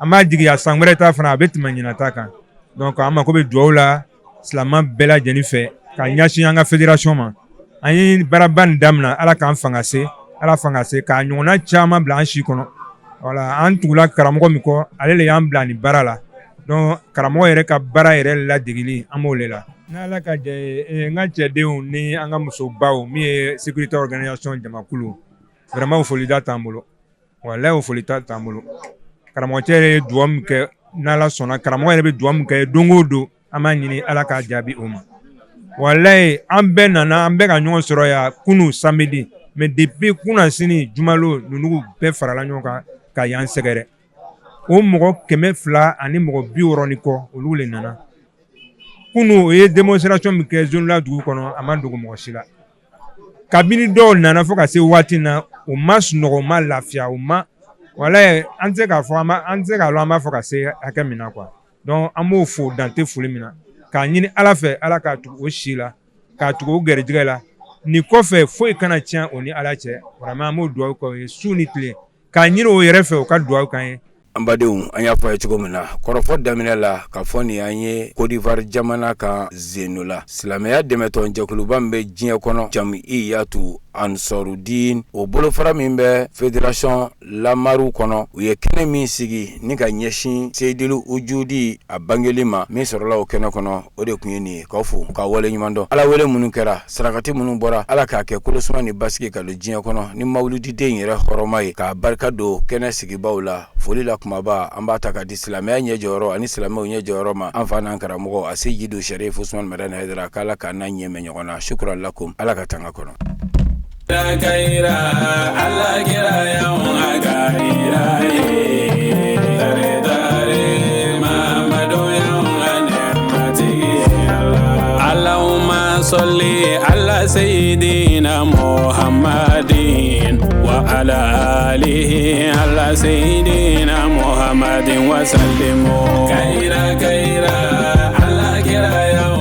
S13: An b'a jigiya san wɛrɛ ta fana a bɛ tɛmɛ ɲinan ta kan. Donc an mako bɛ dugawu la silamɛ bɛɛ lajɛlen fɛ ka ɲɛsin an ka fédération ma. An ye baaraba nin daminɛ, Ala k'an fanga se, Ala fanga se k'a ɲɔgɔnna caman bila an si kɔnɔ. Wala an tugula karamɔgɔ min kɔ, ale de y'an bila nin baara la. Donc karamɔgɔ yɛrɛ ka baara yɛrɛ ladegeli, an b'o de la. N'Ala ka jɛ ye, n ka cɛdenw ni an ka musobaw min ye sécurité organisation jamakulu, vraiment o folida t'an bolo, walayi o folita t'an bolo. Karamɔgɔcɛ yɛrɛ ye duwawu min kɛ, n'Ala sɔnna, karamɔgɔ yɛrɛ bɛ duwawu min kɛ don o don, an b'a ɲini Ala k'a jaabi o ma. Walayi, an bɛɛ nana, an bɛɛ ka ɲɔgɔn sɔrɔ yan kunun samedi, mais depuis kunasini jumalo, ninnu bɛɛ farala ɲɔgɔn kan ka yan sɛgɛrɛ. O mɔgɔ 200 ani mɔgɔ 60 ni kɔ, olu de nana kunun. O ye démonstration min kɛ zone la dugu kɔnɔ, a ma dogo mɔgɔ si la. Kabini dɔw nana fo ka se waati na, u ma sunɔgɔ, u ma lafiya, u ma, walayi, an tɛ se k'a fɔ, an tɛ se k'a lɔn an b'a fɔ ka se hakɛ min na quoi. Donc an b'o fo dan tɛ foli min na, k'a ɲini Ala fɛ, Ala k'a tugu o si la, k'a tugu o garijɛgɛ la. Nin kɔfɛ foyi kana tiɲɛ o ni Ala cɛ. Vraiment an b'o dugawu kɛ o ye su ni tile, k'a ɲini o yɛrɛ fɛ, o ka dugawu k'an ye.
S2: An badenw, an y'a fɔ a ye cogo min na kɔrɔfɔ daminɛ la, ka fɔ nin an ye Côte d'Ivoire jamana kan Zeno la, silamɛya dɛmɛtɔn jɛkuluba min bɛ diɲɛ kɔnɔ, Jamiyatu Ansarudin, o bolofara min bɛ fédération Lamaru kɔnɔ, u ye kɛnɛ min sigi ni ka ɲɛsin Seyidilu Ujudi a bangeli ma. Min sɔrɔla o kɛnɛ kɔnɔ, o de tun ye nin ye. K'aw fo k'aw wale ɲuman dɔn. Ala wele minnu kɛra, sarakati minnu bɔra, Ala k'a kɛ kolosuma ni basigi ka don diɲɛ kɔnɔ ni mawuludiden yɛrɛ hɔrɔma ye, k'a barika don kɛnɛ sigibaw la. Foli la kumaba, an b'a ta ka di silamɛya ɲɛ jɔyɔrɔ ani silamɛw ɲɛ jɔyɔrɔ ma, an fa n'an karamɔgɔ a Seyidu Sɛrifu Usumani Madani Hayidara, k'Ala k'an n'a ɲɛmɛ ɲɔgɔn na. Shukran lakum, Ala ka tanga kɔnɔ.
S14: اللهم صل على سيدنا محمد وعلى آله على سيدنا محمد وسلم. كيرا كيرا على كيرا يوم.